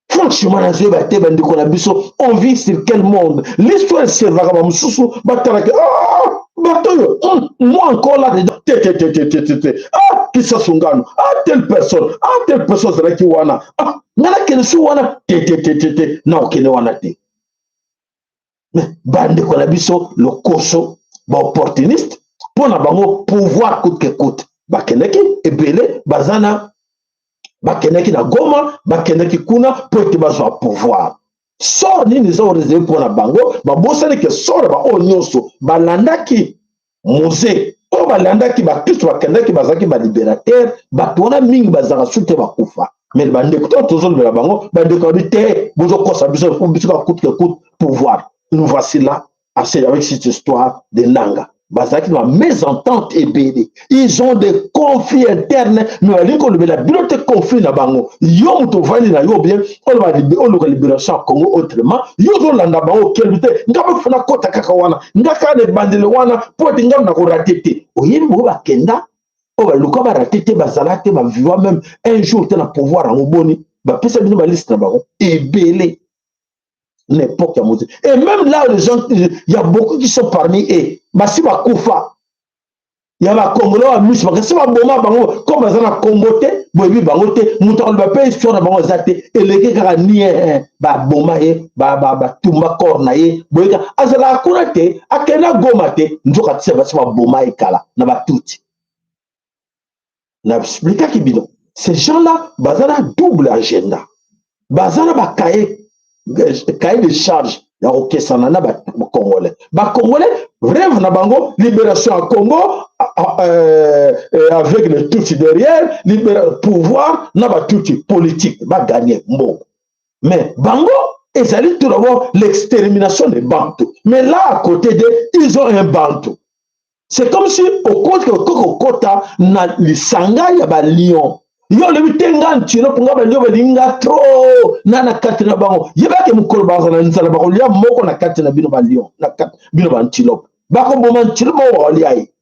Franchement, nazoyeba te, bandeko na biso, on vit sur quel monde? L'histoire eservaka bamosusu batalaki: ah, bato oyo, moi encore là-dedans? Te, te, te, te, te, te, te. Ah, Kisasu Ngandu, ah, telle personne, ah, telle personne azalaki wana. Ah, nga nakende so wana te, te, te, te, te, na okende wana te. Mais bandeko na biso, lokoso, baopportuniste, mpo na bango pouvoir coûte que coûte. Bakendaki ebele, baza na bakendaki na Goma, bakendaki kuna mpo ete bazwa pouvoir. Sort nini eza oréservé mpo na bango? Babosani ke sort baoyo nyonso balandaki Mzee, oyo balandaki bakristo, bakendaki, bazalaki balibérateur. Bato wana mingi bazalaka su te, bakufa. Mais bandeko, ntango tozolobela bango, bandeko babi te, bozokosa biso, biso ka coûte que coûte pouvoir. Nous voici là avec cette histoire de Nanga. Bazalaki na mésentente ebele, ils ont des conflits internes, mais balingi kolobela bino te conflit na bango. Yo moto ovandi na yo bien, oluka libération ya Congo autrement, yo ozolanda bango, okelbi te. Nga bafuna kota kaka wana, nga kaka na ebandeli wana, mpo ete nga na korater te. Oyebi bango bakenda oyo baluka barater te, bazala te, baviva même un jour te na pouvoir yango. Boni bapesa bino baliste na bango ebele na époque ya Mzee. Et même là, les gens, il y a beaucoup qui sont parmi eux, basi bakufa, ya bakongolo ya miso bakasi baboma bango. Comme baza na Congo te, boyebi bango te, moto akoloba mpe histoire na bango eza te. Eleki kaka nie, baboma ye, batumba corps na ye. Boyeka azalaka kuna te, akenda Goma te, nzoka tisa basi baboma ye kala na Batuti. Na explikaki bino, ces gens là baza na double agenda, baza na bacahier, cahier de charge ya kokesana na Bacongolais. Bacongolais, rêve na bango, libération ya Congo avec le Tutsi derrière, pouvoir na Batutsi, politique, baganye mbongo. Mais bango ezali tout d'abord l'extermination des Bantu. Mais là, à côté de, ils ont un Bantu. C'est comme si okoki kokota na lisanga ya balion, yo olobi te: nga ntino mpo nga balio balinga trop na kati na bango. Yebake mokolo bazala na nzala, bakolia moko na kati na bino balion, na kati bino baantilope. Bakoboma antilope moko, bakolia ye.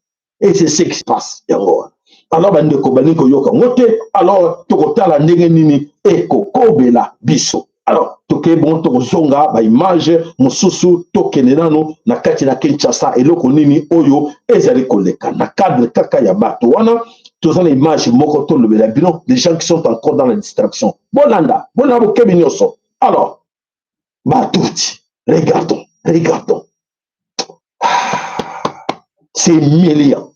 Et c'est ce qui se passe yango wana. Alors bandeko balingi koyoka ngo te. Alors tokotala ndenge nini ekokobela biso. Alors tokei bongo, tokozonga baimage mosusu. Tokende nano na kati na Kinshasa, eloko nini oyo ezali koleka na cadre kaka ya bato wana. Toza na image moko tolobela bino, les gens qui sont encore dans la distraction. Bolanda, bolanda bokebi nyonso. Alors Batuti, regardons, regardons, c'est humiliant.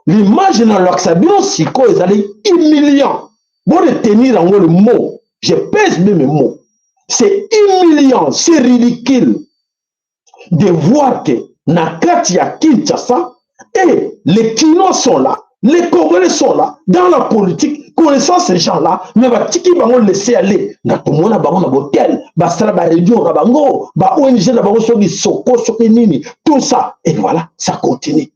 L'image nalakisa bino sikoyo ezali humiliant. Boretenir yango, le mot, je pèse bien mes mots, c'est humiliant, c'est ridicule de voir que na kati ya Kinshasa, et les Kinois sont là, les Congolais sont là dans la politique. Connaissant ces gens-là, mais batiki bango laisser aller na tomona bango na botel, basala ba réunion na bango, ba ONG na bango soki soko soki nini, tout ça. Et voilà, ça continue.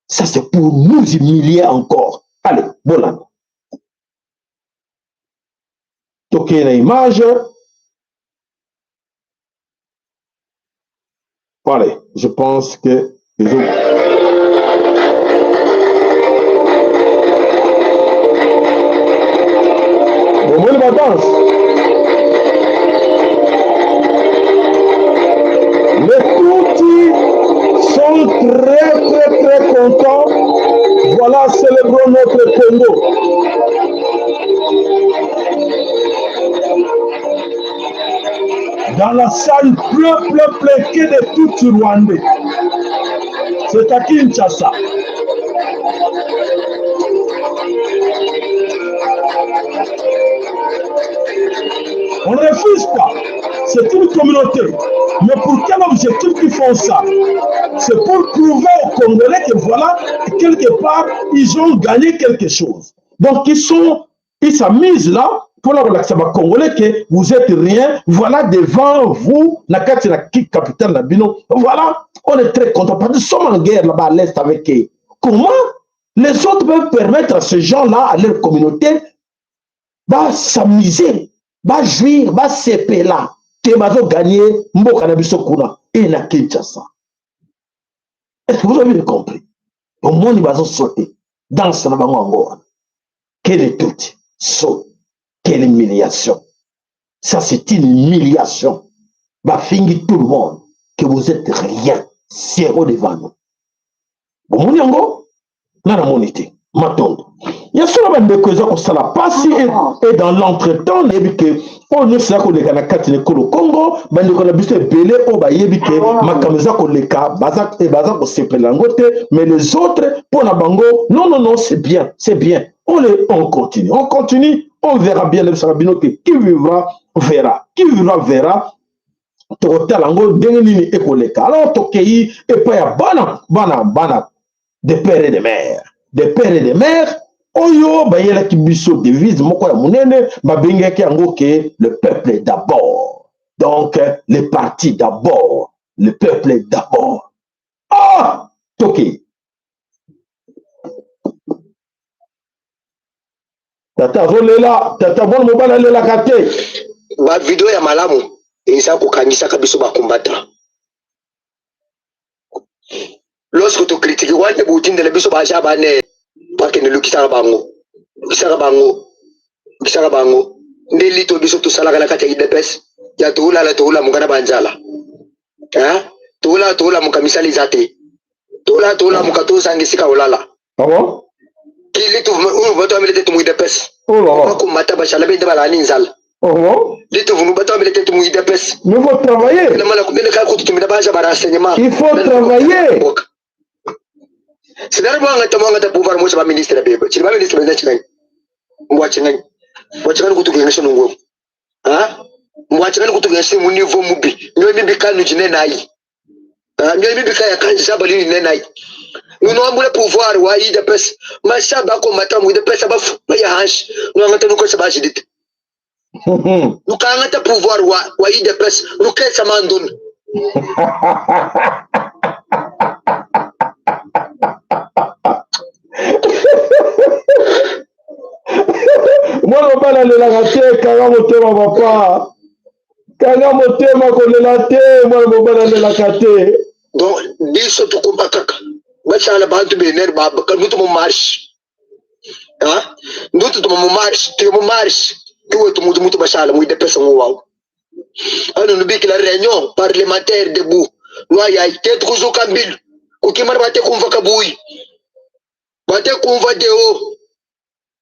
Ça c'est pour nous humilier encore. Allez, bolanda. Tokei na image. Allez, je pense que les autres. Bomoni ba danse. Les Tutsis sont très très très contents. Voilà, célébrons notre Congo. Dans la salle plein, plein, plein, que de Tutsis rwandais. C'est à Kinshasa. On ne refuse pas. C'est une communauté. Mais pour quel objectif ils font ça? C'est pour prouver aux Congolais que voilà, quelque part, ils ont gagné quelque chose. Donc, ils sont, ils s'amusent là pour la relaxer ba Congolais que vous êtes rien. Voilà devant vous, la carte la capitale la bino. Voilà, on est très content parce que nous sommes en guerre là-bas à l'Est avec eux. Comment les autres peuvent permettre à ces gens-là, à leur communauté, ba s'amuser, ba jouir, ba sepela, que bazo gagner mboka na biso kuna et na Kinshasa. Est-ce que vous avez compris? Omoni bazo sauter danse na bango yango wana. Quelle toute saut, quelle humiliation. Ça c'est une humiliation. Bafingi tout le monde que vous êtes rien, zéro devant nous. Bomoni yango nga namoni te matondo ya solo bandeko eza kosala pasi et dans l'entretemps nayebi ke oyo nyonso eza koleka na kati na ekolo Congo, bandeko na biso ebele oyo bayebi ke makambo eza koleka baza, baza kosepela yango te, mais les autres mpo na bango non non non, c'est bien, c'est bien, on, les, on continue, on continue, on verra bien. Nayebisaka bino ke qui vivra verra, qui vivra verra. Tokotala yango ndenge nini ekoleka. Alors tokei epai ya bana bana bana de père et de mère, de père et de mère oyo bayelaki biso devise moko ya monene, babengaki yango ke le peuple d'abord. Donc le parti d'abord, le peuple d'abord. Ah, tokei tata azolela, tata mwana mobali alelaka te. Bavideo ya malamu eza kokangisaka biso bakombata lorsque tokritike wana, botindela biso baja bane bakende lukisaka bango, lukisaka bango, lukisaka bango nde lito biso tosalaka na kati ya UDPS ya toolala toolamuka na banzala, toolala toolamuka misala eza te, toolala toolamuka tozanga esika olala. Ah bon? Kilitu oyo bato bamele te tumu UDPS. Oh là là. Bakomata bashala bende balala ni nzala. Oh bon? Litu vunu bato bamele te tumu UDPS. Mais il faut travailler. Na mala kumene kaka kututumina baja ba renseignement. Il faut travailler. Sidari mwanga ta mwanga ta pouvoir mocha ba ministre bebe. Chiri ba ministre bende chingai. Mbwa chingai. Mbwa chingai kutukengesha nungo. Ha? Mbwa chingai kutukengesha mu niveau mubi. Nyo mibi kanu jine nayi. Nyo mibi kaya kanja bali ni nayi. Nuno pouvoir wa UDPS. Masha ba komata mu UDPS bafu ba ya hansh. Nuno ngata nuko sa bajidite. Nukangata pouvoir wa wa UDPS nukesa mandun. Mwana mobali alelaka te, kanga motema papa, kanga motema, kolela te, mwana mobali alelaka te. Donc biso tokomba kaka basala bantu benere ba ndutu mu marche, ha ndutu mu marche, tuye mu marche tuwe tumutu mutu basala mu UDPS ngo wawo ano nubikila réunion parlementaire debout loi ya te tukuzuka mbilu kukimana bate kumva kabuyi bate kumva deo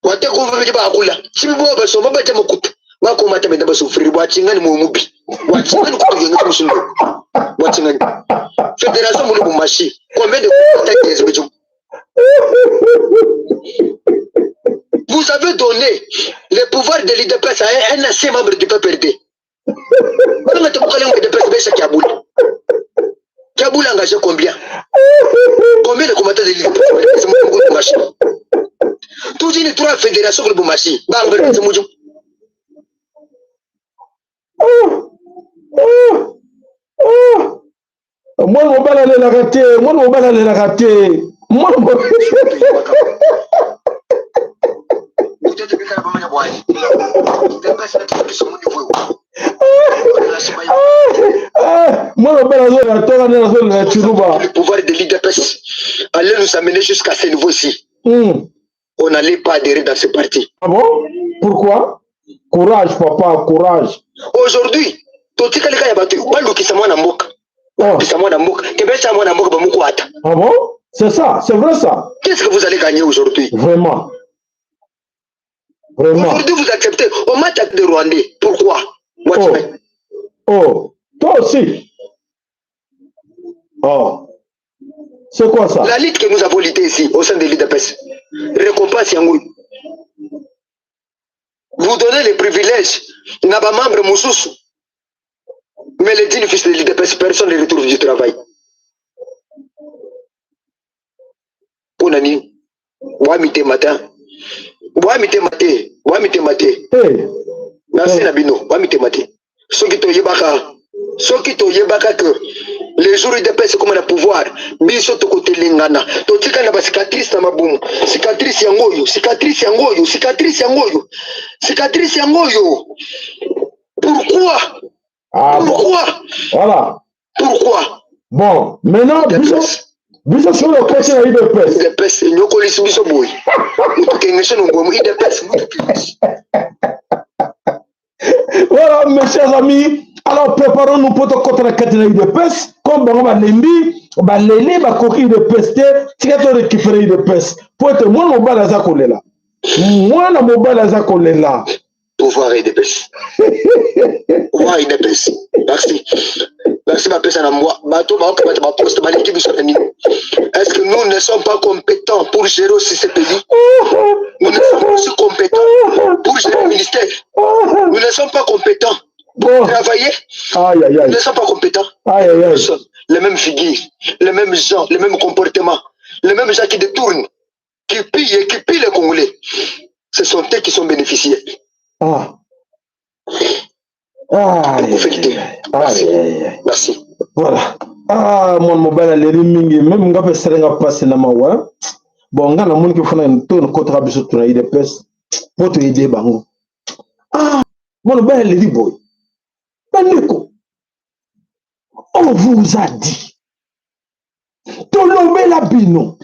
bate kumva bidi bakula chibi bo basoma bate makuta bakomata benda basufriri bwachingani mu mubi bwachingani kutugenga musundo bwachingani fédération mu Lubumbashi combien de contacts. Vous avez donné le pouvoir de l'UDPS à un ancien membre du PPRD. Kiabula engagé combien? Combien de combattants de l'UDPS? Tout une 23 fédérations ku Lubumbashi. Bangwe muju. Mwana mobali alelaka te, mwana mobali alelaka te, mwana mwana mobali azolela tonga nde azolela tshiluba. Le pouvoir de l'UDPS allait nous amener jusqu'à ce niveau-ci. On n'allait pas adhérer dans ce parti. Ah bon? Pourquoi? Courage papa, courage. Aujourd'hui, totikalika ya bato balukisa mwana mboka. Balukisa mwana mboka. Kebesa mwana mboka bamukwata. Ah bon? C'est ça, c'est vrai ça. Qu'est-ce que vous allez gagner aujourd'hui? Vraiment. Vraiment. Aujourd'hui, vous acceptez. On m'attaque des Rwandais. Pourquoi? Moi, oh. Oh, toi aussi. Oh. C'est quoi ça? La lutte que nous avons luttée ici, au sein de l'UDPS, récompense yango. Vous donnez les privilèges, n'a pas membre mosusu. Mais les dignes fils de l'UDPS, personne ne retrouve du travail. Pour nani? Bwa matin. Bwa mitema te, bwa mitema te. Merci na bino, bwa mitema te. Soki toyebaka, soki toyebaka que les jours UDPS comme na pouvoir, biso tokotelengana, totika na ba cicatrice na mabumu, cicatrice yango oyo, cicatrice yango oyo, cicatrice yango oyo, cicatrice yango oyo. Pourquoi? Ah, pourquoi? Bon. Voilà. Pourquoi? Bon, maintenant, biso sur le côté ya UDPS. UDPS enyokolisi biso boye. Mutukengeshe nongwemu UDPS mutukengeshe. Voilà, mes chers amis, alors préparons-nous pour te contre la kati na UDPS, comme bango balembi, balele bakoki UDPS te, tika to récupérer UDPS. Po ete mwana mobali aza kolela. Mwana mobali aza kolela. Pouvoir UDPS. Pouvoir UDPS. Merci. Merci bapesa na mbwa. Bato baokamata ba poste baleki biso na nini? Est-ce que nous ne sommes pas compétents pour gérer aussi ce pays? Nous ne sommes pas aussi compétents pour gérer le ministère. Nous ne sommes pas compétents pour travailler. Aïe, aïe, aïe. Nous ne sommes pas compétents. Aïe, aïe, aïe. Nous sommes les mêmes figures, les mêmes gens, les mêmes comportements, les mêmes gens qui détournent, qui pillent et qui pillent les Congolais. Ce sont eux qui sont bénéficiaires. Ah. Ah, Merci. Merci. Voilà. Ah, mon mobile aleli mingi, même nga pe serenga passe na mawa. Bon, nga na moni ke fana to no kotaka biso tuna UDPS po to aider bango. Ah, mon mobile aleli boy. Bandeko, on vous a dit. Tolobela bino.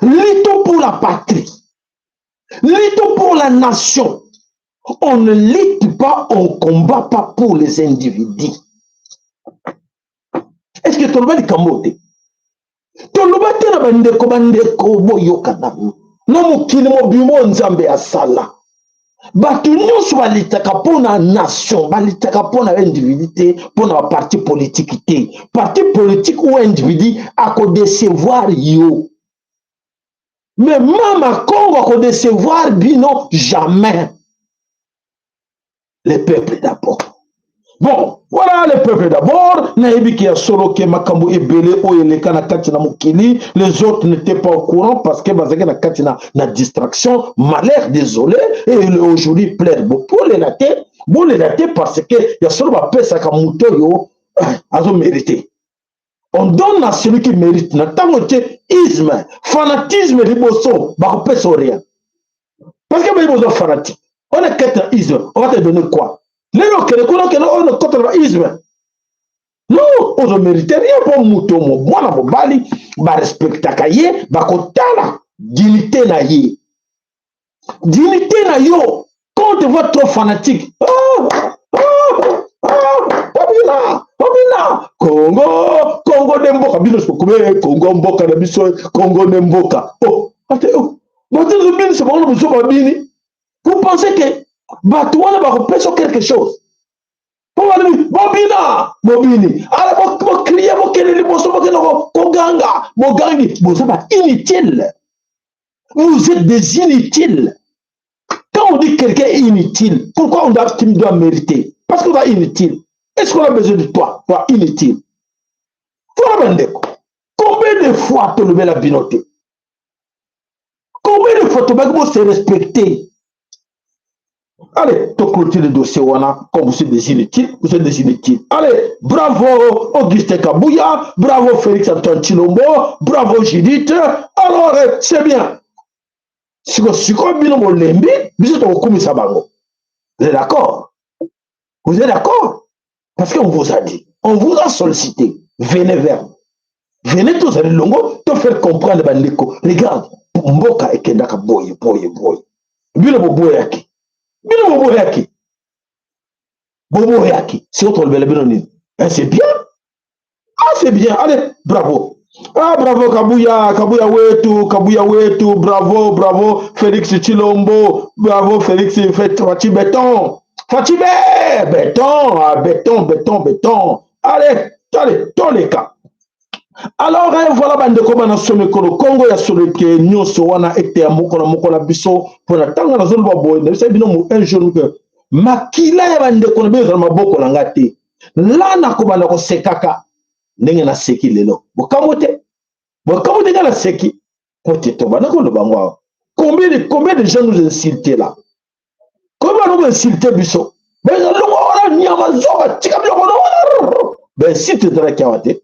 Luttons pour la patrie. Luttons pour la nation. On ne lutte pas, on ne combat pas pour les individus. Est-ce que toloba likambo te? Toloba te na bandeko, bandeko boyoka nanu. Na mokili mobimba oyo Nzambe asala. Bato nyonso balitaka mpo na nation, balitaka mpo na individu te, mpo na parti politique te. Parti politique ou individu akodecevoir yo. Mais Mama Congo akodecevoir bino jamais. Le peuple d'abord. Bon, voilà le peuple d'abord. Nayebi ki ya solo ke makambo ebele oyo eleka na kati na mokili. Les autres n'étaient pas au courant parce que bazalaki na kati na distraction. Malheur, désolé. Et aujourd'hui, plaire beaucoup. Bolela te, bolela te parce que ya solo bapesaka moto oyo azo mériter. On donne à celui qui mérite. Na tango te isme, fanatisme liboso, bakopesa rien. Parce que bayi bozo fanatique. On est quatre isme, on va te donner quoi? Lelo kele kuna kele on est contre isme. Non, on ne mérite rien pour moto mo mwana mobali ba respectaka ye, ba kotala dignité na ye. Dignité na yo. Quand on te voit trop fanatique, ah, ah, ah, Obina, Obina, Congo, Congo de mboka, bino sokube, Congo mboka na biso, Congo de mboka. Oh, ate, oh, bato bini se bango biso babini. Vous pensez que bato wana bakopesa quelque chose? Po balobi, bobina, bobini. Ala, bo crier, bokende liboso, bokende koganga, bogangi. Boza ba inutile. Vous êtes des inutiles. Quand on dit que quelqu'un est inutile, pourquoi on doit, tu dois mériter? Parce qu'on est inutile. Est-ce qu'on a besoin de toi? Toi, inutile. Voilà, bandeko. Combien de fois tolobela bino te? Combien de fois tobaki bo se respecter? Allez, to clôture le dossier wana, comme vous êtes des inutiles, vous êtes des inutiles. Allez, bravo Augustin Kabouya, bravo Félix Antoine Tshilombo, bravo Judith. Alors, c'est bien. Siko siko bino bolembi, biso tokokumisa bango. Vous êtes d'accord? Vous êtes d'accord? Parce qu'on vous a dit, on vous a sollicité, venez vers nous. Venez tous à longo, te faire comprendre bandeko. Regarde, mboka ekendaka boye boye boye. Bino boboyaki. Bino boboyaki. Boboyaki. Siko tolobela bino nini? Eh, c'est bien. Ah, c'est bien. Allez, bravo. Ah, bravo Kabuya, Kabuya wetu, Kabuya wetu, bravo, bravo Félix Tshilombo, bravo Félix Fatshi Béton. Fatshi Béton, ah, béton, béton, béton. Allez, allez, tous les cas. Alors eh, voilà bandeko bana somekolo Kongo ya soleke nyonso wana ete ya moko na moko na biso mpo na ntango nazoloba boye nayebisaki bino un jour que makila ya bandeko na bino ezala maboko na nga te la nakobanda kosekaka ndenge naseki lelo bokambo te bokambo te nga naseki po te tobanda koloba ngo awa. Combien de gens nous insultent là? Combien nous insulte biso? Bezalongo wana nyama zoba tika biloko bainsulte ezalaki awa te,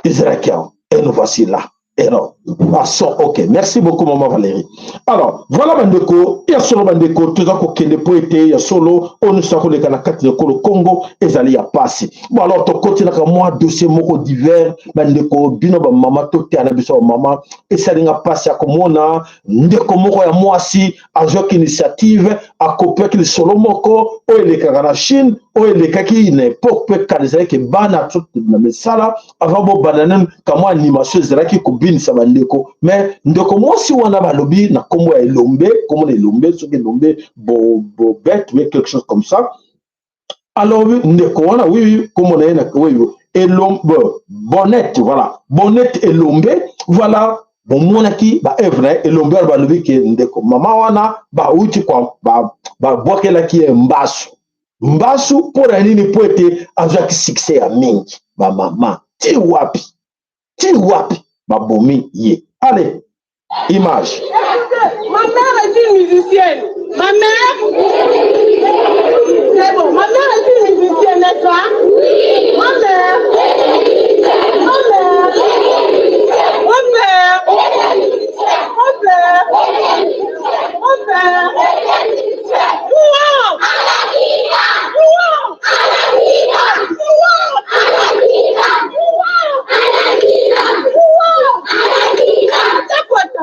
ezalaki awa. Et nous voici là. Et non, ah, son, ok, merci beaucoup maman Valérie. Alors voilà bandeko ya solo, bandeko toza kokende po ete ya solo oyo nyonso akoleka na kati ya ekolo Congo ezali ya pasi. Bon, alors tokotinaka mwa dossier moko divers. Bandeko bino bamama, toteya na biso bamama. Esalinga mpasi ya komona ndeko moko ya mwasi azwaki initiative, akopiaki lisolo moko oyo elekaka na Chine, oyo elekaki na époque mpe kala. Ezalaki bana na misala avant bobanda nanu kamwa animation, ezalaki kobinisa bandeko. Mais ndeko mwasi wana balobi na nkombo ya Elombe, nkombo na Elombe, soki Elombe Bobet ou quelque chose comme ça. Alors ndeko wana, oui, nkombo na ye na, oui, Elombe Bonnet, voilà, Bonnet Elombe, voilà. Bomonaki baœuvre na ye Elombe wana. Balobi ke ndeko mama wana bauti babwakelaki ye mbasu mbasu. Mpo na nini? Mpo ete azwaki succès ya mingi. Bamama ti wapi, ti wapi, babomi ye. Allez, image. Ma mère est une musicienne. Ma mère. C'est bon. Ma mère est une musicienne, n'est-ce pas? Oui. Ma mère. Ma mère. Mon père. Mon père. Mon père. Wow! Wow! Wow! Wow! Wow! C'est quoi ça?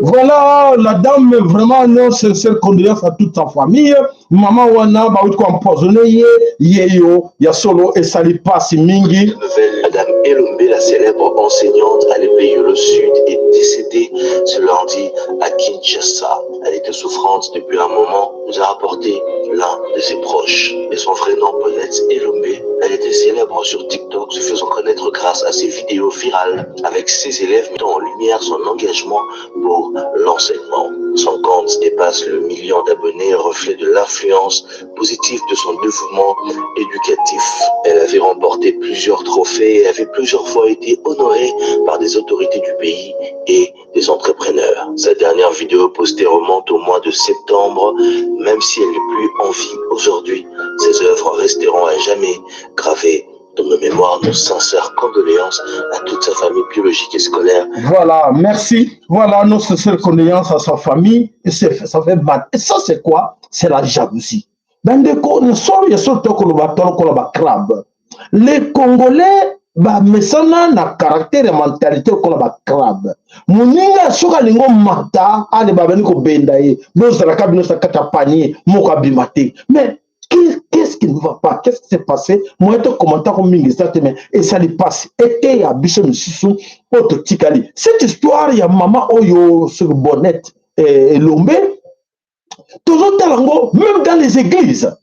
Voilà, la dame, vraiment, nos sincères condoléances à toute sa famille. Maman wana, bauti ko empoisonner ye, yeyo, ya solo esali pasi mingi. Nouvelle, Madame Elombe, la célèbre enseignante à l'EPIOLO Sud, est décédée ce lundi à Kinshasa. Elle était souffrante depuis un moment, nous a rapporté l'un de ses proches. Et son vrai nom, Paulette Elombe, elle était célèbre sur TikTok, se faisant connaître grâce à ses vidéos virales avec ses élèves, mettant en lumière son engagement pour l'enseignement. Son compte dépasse le million d'abonnés, reflet de l'influence positive de son dévouement éducatif. Elle avait remporté plusieurs trophées et avait plusieurs fois été honorée par des autorités du pays et des entrepreneurs. Sa dernière vidéo postée remonte au mois de septembre. Même si elle n'est plus en vie aujourd'hui, ses œuvres resteront à jamais gravées dans nos mémoires. Nos sincères condoléances à toute sa famille biologique et scolaire. Voilà, merci. Voilà, nos sincères condoléances à sa famille. Et ça fait mal. Et ça, c'est quoi? C'est la jalousie. Bandeko, solo ya solo, tokoloba tolokola bacrabe. Les Congolais bamesana na caractère ya mentalité lokola bacrabe. Moninga soki alingi omata, ale babandi kobenda ye, bozalaka bino sa kati ya panier moko, abima te. Mais qu'est-ce qui ne va pas? Qu'est-ce qui s'est passé? Moyen to commenter mingi eza te, mais esali mpasi. Eteya biso misusu oyo totikali. Cette histoire ya mama oyo sur Bonnet Elombe, tozotala yango même dans les églises.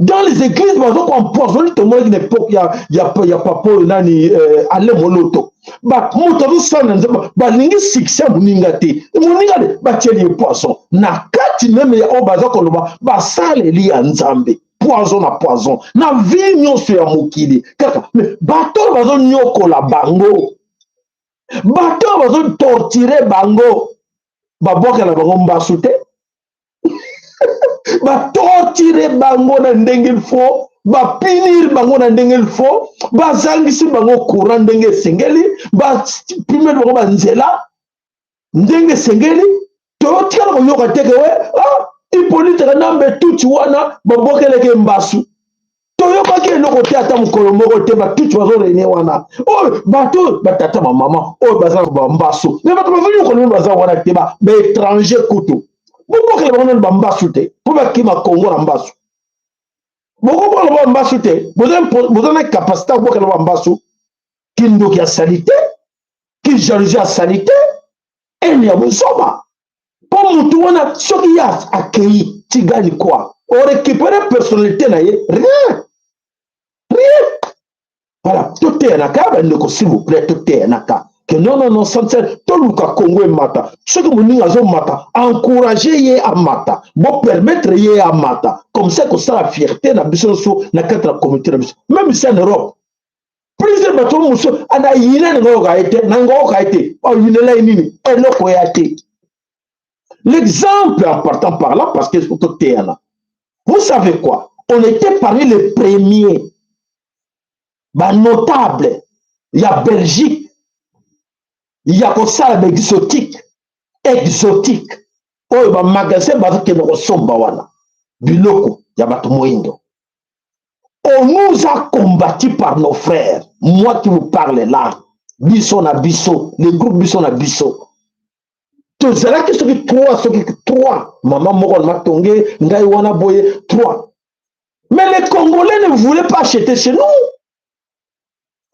Dans les églises, bazo ko empoisonner. Tomonaki na époque ya papa oyo nani, Ale Moloto. Moto azosala na Nzambe, balingi succès ya moninga te. Moninga de batieli ye poison na kati même ya oyo baza koloba basaleli ya Nzambe. Poison na poison na vie nyonso ya mokili kaka. Mais bato oyo bazonyokola bango, bato oyo bazotorturer bango, babwakela bango mbasu te. Batorturer bango na ndenge il faut, bapunir bango na ndenge il faut, bazangisi bango courant ndenge esengeli, bapimeli bango banzela ndenge esengeli. Totikala koyoka teke we, ah, Hippolyte Kanambe tuti wana babwakeleke mbasu. Toyokaki eloko te, ata mokolo moko te. Batuti bazorégner wana, oyo bato, batata, bamama oyo baza na bambasu, mais bato bazonyokola bino baza wana te. Baétranger kutu bobwakela bango nano bambasu te, mpo bakima Kongo na mbasu. Bokobwakela bambasu te, boza na capacité ya kobwakela bambasu. Kindoki ya sali te, kijalousie ya sali te, ene ya bozoba. Mpo motu wana, soki ye akei, tu gagnes quoi? Orécupérer personnalité na ye? Rien, rien. Voilà, toteyanaka, bandeko, s'il vous plaît, toteyanaka ke non, non, non, sanser toluka Kongo emata. Soki moninga azomata, encourage ye amata, bopermettre ye amata. Comme ça kosala fierté na biso nyonso na kati na communauté na biso, même ici en Europe. Plusieurs bato mosusu ana yina na ngoyoka ye te, na ngoyoka ye te. Oyinela ye nini? Eloko ya te. L'exemple, en partant par là, parce que toteyana, vous savez quoi, on était parmi les premiers banotable ya Belgique ya kosala baexotique, exotique oyo bamagasin bazokende kosomba wana biloko ya bato moyindo. On nous a combattu par nos frères. Moi qui vous parle là, biso na biso, le groupe biso na biso, tozalaki soki trois, soki trois mama moko na Matonge, ngai wana boye, trois. Mais les Congolais ne voulaient pas acheter chez nous.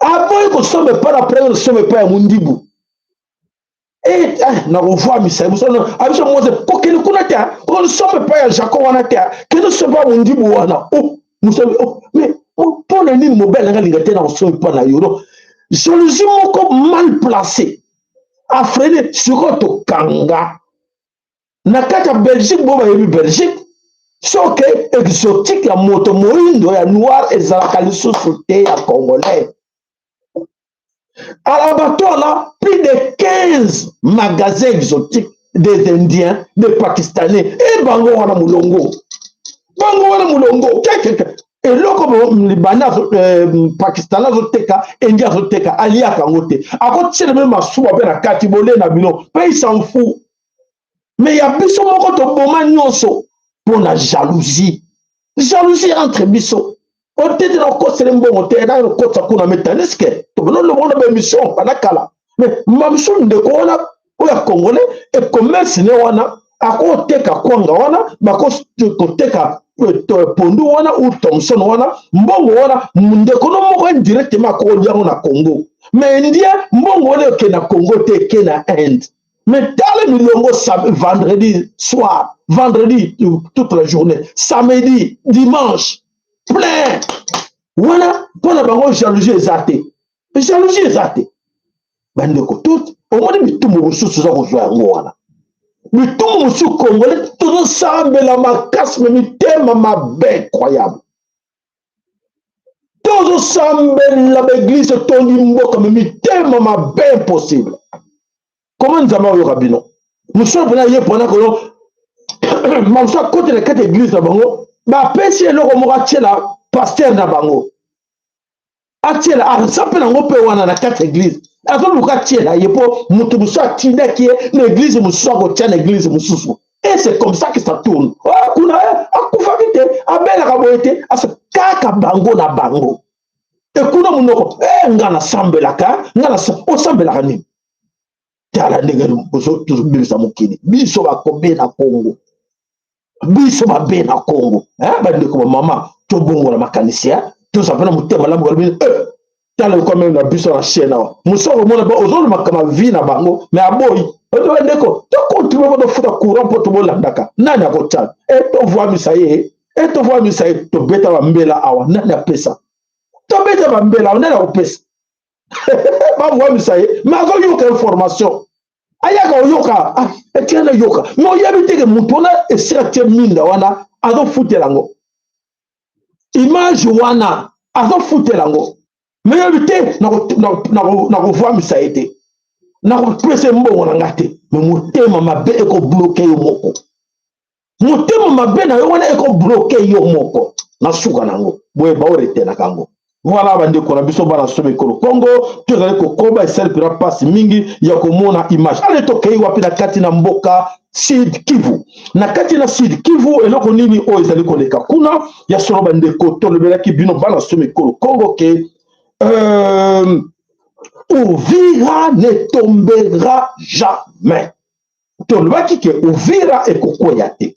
Aboyi kosomba epai na près, kosomba epai ya Mundibu. Nakovwamisa biso abiso mose kokende kuna te, kokosomba epai ya Jacob wana te, kende osomba ya Mundibu wana. Oh, mosomi, oh, mais mpo na nini mobali nanga alinga te na kosomba epai na yo? Donc jalousie moko mal placé afreiner. Sikoyo tokanga na kati ya Belgique, bo bayebi Belgique, soki exotique ya moto moyindo, ya noir, ezalaka lisusu te, ya Congolais. À l'abattoir là, plus de 15 magasins exotiques des Indiens, des Pakistanais, et bango wana mulongo. Bango wana mulongo. Eloko libanda, Pakistanais azoteka, Indien azoteka, aliaka yango te. Akotiela bino masuwa mpe na kati, bole na bino mpe, il s'en fout. Mais ya biso moko toboma nyonso mpo na jalousie, jalousie entre biso. Otete na okosele mbongo te, na okotisa kuna. Mais tandis que tobona baémission banda kala, mais mamosusu ndeko wana oyo ya Congolais e commerce ne wana, akoteka kwanga wana, bakoteka pondu wana ou thomson wana, mbongo wana ndeko no moko indirectement akolia yango na Congo. Mais Indien, mbongo wana eke na Congo te, eke na Inde. Mais tala milongo, vendredi soir, vendredi toute la journée, samedi, dimanche, plein wana. Mpo na bango jalousie eza te, jalousie eza te. Bandeko, tout omoni bitumbu mosusu oza kozwa yango wana, bitumbu mosusu Congolais tozosambela makasi, mais mitema mabe incroyable. Tozosambela, baéglise etondi mboka, mais mitema mabe impossible. Comment Nzambe ayoka bino? Mosusu mpena ye mpona koyo mamosu akoti na kati église na bango, bapesi eloko moko atiela pasteur na bango, atiela aza mpe nango mpe wana na kati église, azoluka atiela ye mpo moto mosusu atindaki ye na église mosusu, akotia na église mosusu. Et c'est comme ça que ça tourne. Oh, kuna akufaki te, abelaka boye te, asa kaka bango na bango ekuna monoko. Nga nasambelaka, nga na osambelaka nini? Tala ndenge tozobebisa mokili. Biso bakobe na Kongo, biso mabe na Kongo. Bandeko, bamama, tobongola makanisi, tozala mpe na motema malamu. Balobi, tala lokwa même na biso na chaîne awa, mosu akomona ozolomaka mavi na bango, mais aboyi. Bandeko, tocontribuer mpo tofuta courant, mpo tobolandaka nani akotala e tovwamisa ye. E tovwamisa ye, tobeta bambela awa, nani apesa? Tobeta bambela awa, nani akopesa? Bavwamisa ye, me azoyoka information, ayaka oyoka, ah, etika nayoka, me oyebi te ke moto wana esika tie minda wana azofutela yango, image wana azofutela yango, me oyebi te nakovwamisa ye te, nakopesa mbongo na nga te. Me motema mabe ekobloke yo moko, motema mabe na yo wana ekobloke yo moko na suka na yango, boye baoretenaka yango. Voilà, bandeko na biso bana somo ekolo Congo, tozali kokoba. Esali mpena mpasi mingi ya komona image. Ale, tokei wapi? Na kati na mboka Sud Kivu. Na kati na Sud Kivu, eloko nini oyo ezali koleka kuna? Ya solo bandeko, tolobelaki bino bana somo ekolo Congo ke Uvira ne tombera jamais. Tolobaki ke Uvira ekokweya te.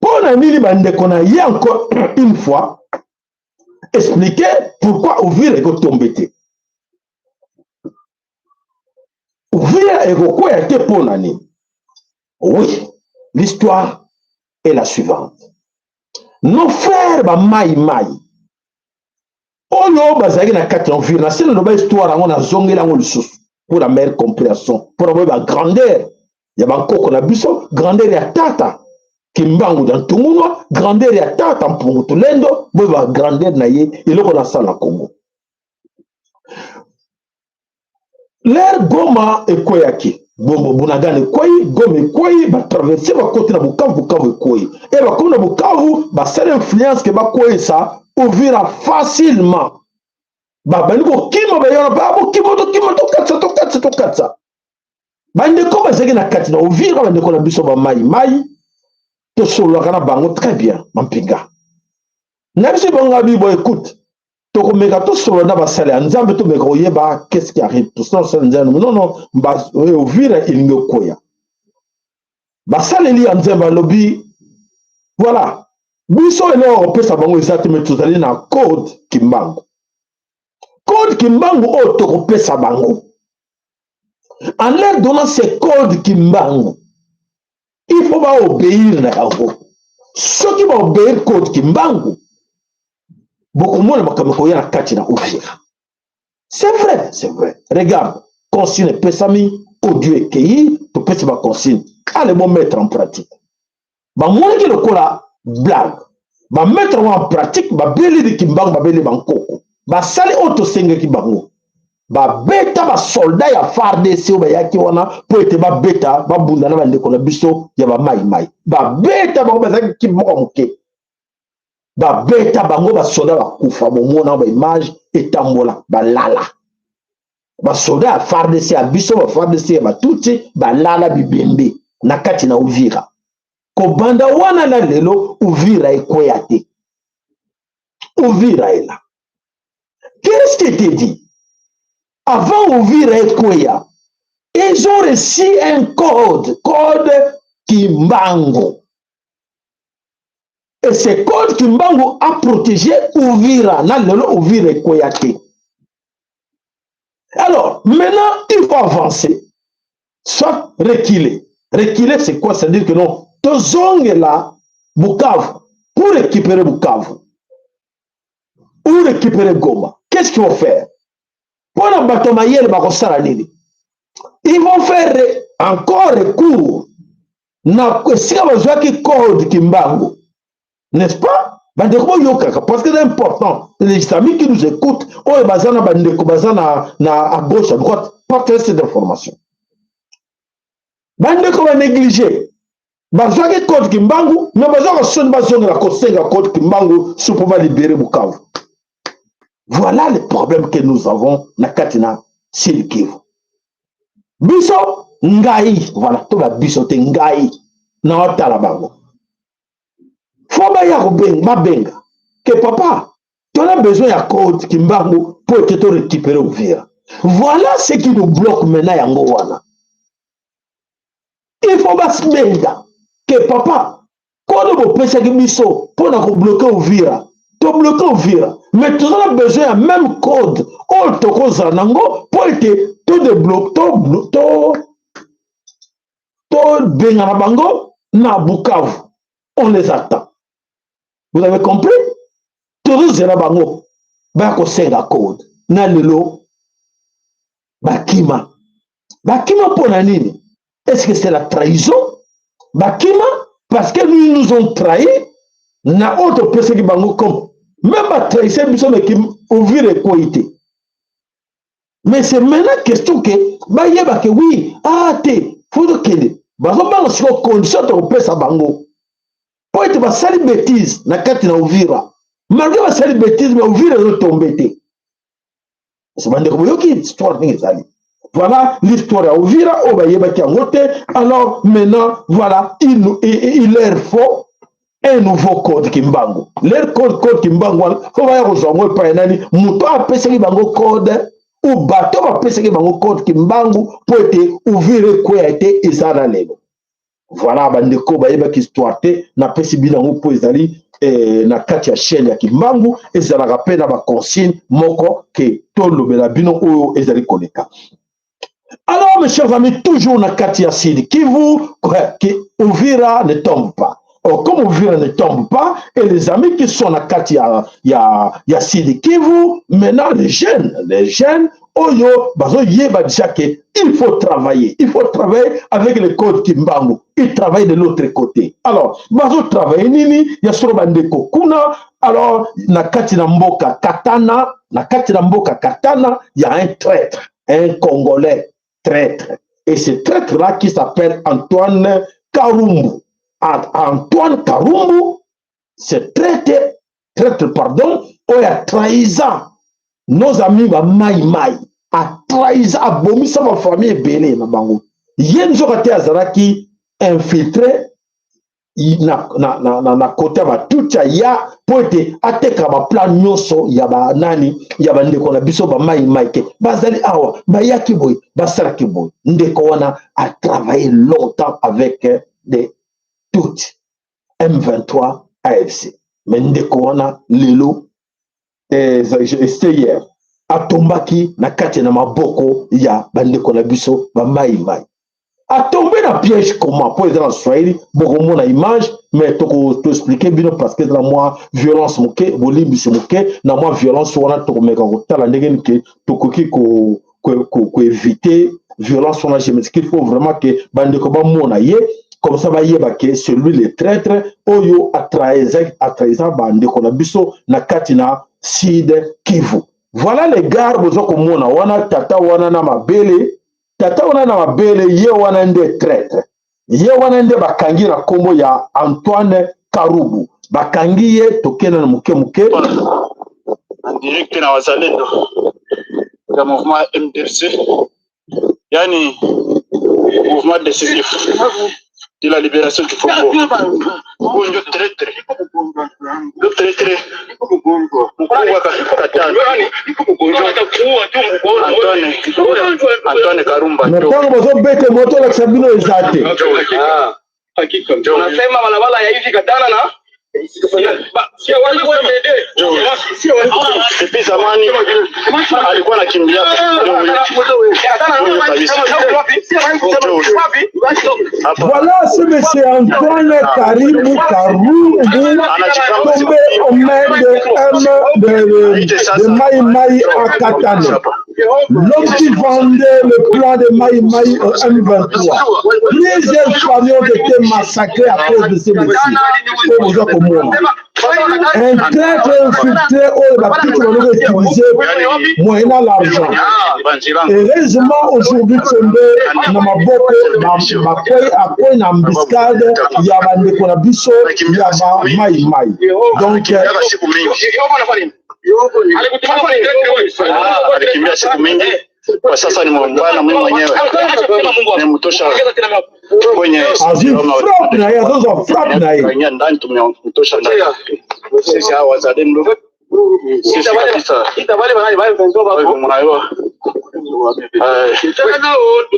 Mpo na nini bandeko na ye? Encore une fois expliquer pourquoi Uvira ekotombe te, Uvira ekokweya te, mpo na nini? Oui, l'histoire est la suivante. Nos frères bamai mai oyo bazalaki na kati ya Uvira, na se naloba histoire yango, nazongeli yango lisusu pour la meilleure compréhension, mpona boyeba grandeur ya bankoko na biso, grandeur ya tata Kimbangu da Ntungunwa, grandeur ya tata Mpungu Tulendo. Boyeba grandeur na ye, eloko nasala na Congo. L'heure Goma ekweyaki, bongo Bunagana ekwei, Goma ekwei, batraverse, bakoti na Bukavu, Bukavu ekwei, e bakomi na Bukavu, basali influence ke bakweyisa Uvira facilement. Babandi kokima, bayona bokima, tokima, tokatisa, tokatisa, tokatisa. Bandeko bazalaki na kati na Uvira, bandeko na biso bamai mai, tosololaka na bango très bien, mampinga na biso. Bango abi: "Bo écoute, tokomeka tosolola na basali ya Nzambe, tomeka koyeba qu'est-ce qui arrive." Tosala basali Nzambe, non non, Uvira elingi okoya. Basaleli ya Nzambe alobi: "Voilà, biso eloko kopesa bango eza te, me tozali na code Kimbangu, code Kimbangu oyo tokopesa bango. En leur donnant ce code Kimbangu, il faut baobéir na yango. Soki baobéir code Kimbangu, bokomona makambo ekoya na kati na Uvira." C'est vrai, c'est vrai. Regarde, consigne epesami, audio ekei, topesi baconsigne, allez bo mettre en pratique. Bamonaki lokola blague, bamettre yango en pratique, babeleli Kimbangu, babeli bankoko, basali oyo tosengaki bango. Babeta basoldat ya FARDC oyo bayaki wana mpo ete babeta, babunda na bandeko na biso ya bamaimai. Babeta bango, bazalaki kipe moko moke, babeta bango, basoda bakufa. Bomona baimage etambola, balala basoda ya FARDC ya biso, baFARDC ya batutsi balala bibembe na kati na Uvira. Kobanda wana na lelo, Uvira ekweya te. Uvira ela, qu'est-ce qui était dit avant Uvira ekweya? Ils ont reçu un code, code Kimbangu, et ce code Kimbangu a protégé Uvira. Na lelo Uvira ekweya te. Alors maintenant, il faut avancer, soit reculer. Reculer, c'est quoi? C'est à dire que non, tozongela Bukavu pour récupérer Bukavu ou récupérer Goma. Qu'est-ce qu'il faut faire? Mpona bato mayele, bakosala nini? Ils vont faire encore recours na esika bazwaki code Kimbangu, n'est-ce pas? Bandeko, boyokaka, parce que c'est important. Les amis qui nous écoutent, oyo baza na bandeko baza na à gauche, à droite, partager cette information. Bandeko banéglige, bazwaki code Kimbangu, me bazwaka soni, bazongela kosenga code Kimbangu so mpo balibérer Bukavu. Voilà le problème que nous avons na kati na Sud Kivu. Biso, ngai, voilà, to babiso te, ngai naotala bango, fo baya kobenga, babenga ke: "Papa, tona besoin ya code Kimbangu mpo ete to récupérer Uvira." Voilà ce qui nous bloque maintenant. Yango wana, il faut babenga ke: "Papa, code bopesaki biso mpo na kobloquer Uvira, tobloquer Uvira, mais toza na besoin ya même code oyo tokozala nango mpo ete todébloquer, tobengana bango na Bukavu." On les attend. Vous avez compris? Tozozela bango baya kosenga code na lelo bakima. Bakima mpo na nini? Est-ce que c'est la trahison? Bakima parce que nous nous ont trahi na oyo topesaki bango comme même batrahise biso meki Uvira ekwei te. Mais c'est maintenant question que bayeba que oui, ah te, faut tokende. Bazobanga sikoyo condition tokopesa bango mpo ete basali bêtise na kati na Uvira. Malgré basali bêtise, mais Uvira ezotombe te. Bandeko, boyoki histoire ndenge ezali. Voilà l'histoire ya Uvira oyo bayebaki yango te. Alors maintenant, voilà, il leur faut un nouveau code Kimbangu. Leur code, code Kimbangu wana, fo baya kozwa yango epai nani? Moto apesaki bango code ou bato bapesaki bango code Kimbangu mpo ete Uvira ekweya te, eza na lelo. Voilà, bandeko bayebaki histoire te, napesi bino yango mpo ezali na kati ya chaîne ya Kimbangu, ezalaka mpe na baconsigne moko ke tolobela bino oyo ezali koleka. Alors, mes chers amis, toujours na kati ya Sud Kivu, que Uvira ne tombe pas. Or, comme Uvira ne tombe pas, et les amis qui sont na kati ya Sud Kivu, maintenant les jeunes, oyo bazoyeba déjà que il faut travailler. Il faut travailler avec le code Kimbangu. Il travaille de l'autre côté. Alors, bazo travailler nini? Ya solo, bandeko kuna, alors na kati na mboka Katana, na kati na mboka Katana, il y a un traître, un Congolais traître. Et ce traître-là qui s'appelle Antoine Karumbu. Antoine Karumbu, ce traître, traître, pardon, oyo atrahisa nos amis ba Mai Mai, atrahisa, abomisa bafamille ebele na bango. Ye nzoka te azalaki infiltré na côté ya batutsi ya mpo ete ateka baplan nyonso ya banani, ya bandeko na biso bamai mai ke bazali awa, bayaki boye, basalaki boye. Ndeko wana atravaillé longtemps avec des Tutsi M23 AFC, mais ndeko wana lelo, hier atombaki na kati na maboko ya bandeko na biso bamai mai. Atombe na piège comment? Mpo eza na Swahili, bokomona image, mais toexpliquer bino parce que eza na mwa violence moke, bolimbisi moke na mwa violence wana. Tokomeka kotala ndenge nini ke tokoki koéviter violence wana. Je me dis qu'il faut vraiment ke bandeko bamona ye, comme ça bayeba ke celui le traître oyo atrahisa bandeko na biso na kati na Sud Kivu. Voilà les gars, boza komona wana tata wana na mabele, tata wana na mabele, ye wana nde traître, ye wana nde bakangi na nkombo ya Antoine Karubu. Bakangi ye, tokende na moke moke. En direct na wazalendo ya mouvement MDC, yani mouvement décisif de la libération du Congo. Huyu ndio traître, ndio traître mkubwa Katana, Antoine Karumba. Na ntango bazobete moto, olakisa bino eza te. Unasema barabara ya hivi Katana na Depuis zamani alikuwa anakimbia. Kabisa. Voilà ce monsieur Antoine Karibu Karumbu tombé aux mains de M de Maï Maï à Katana. L'homme qui vendait le plan de Maï Maï au M23. Plusieurs familles ont été massacrées à cause de ce monsieur. Un traître infiltré oyo batiki bango utiliser moyennant l'argent. Heureusement, aujourd'hui tombé na maboko, bakwei, akwei na embuscade ya bandeko na biso ya bamai mai. Donc Alikimbia siku mingi, kwa sasa ni mbwana, mimi mwenyewe nimemtosha kwenye azwi frappe na ye, azozwa frappe na ye. Kaingia ndani, tumemtosha ndani. Sisi hawa wazalendo, sisi kabisa, kwa hivyo mnajua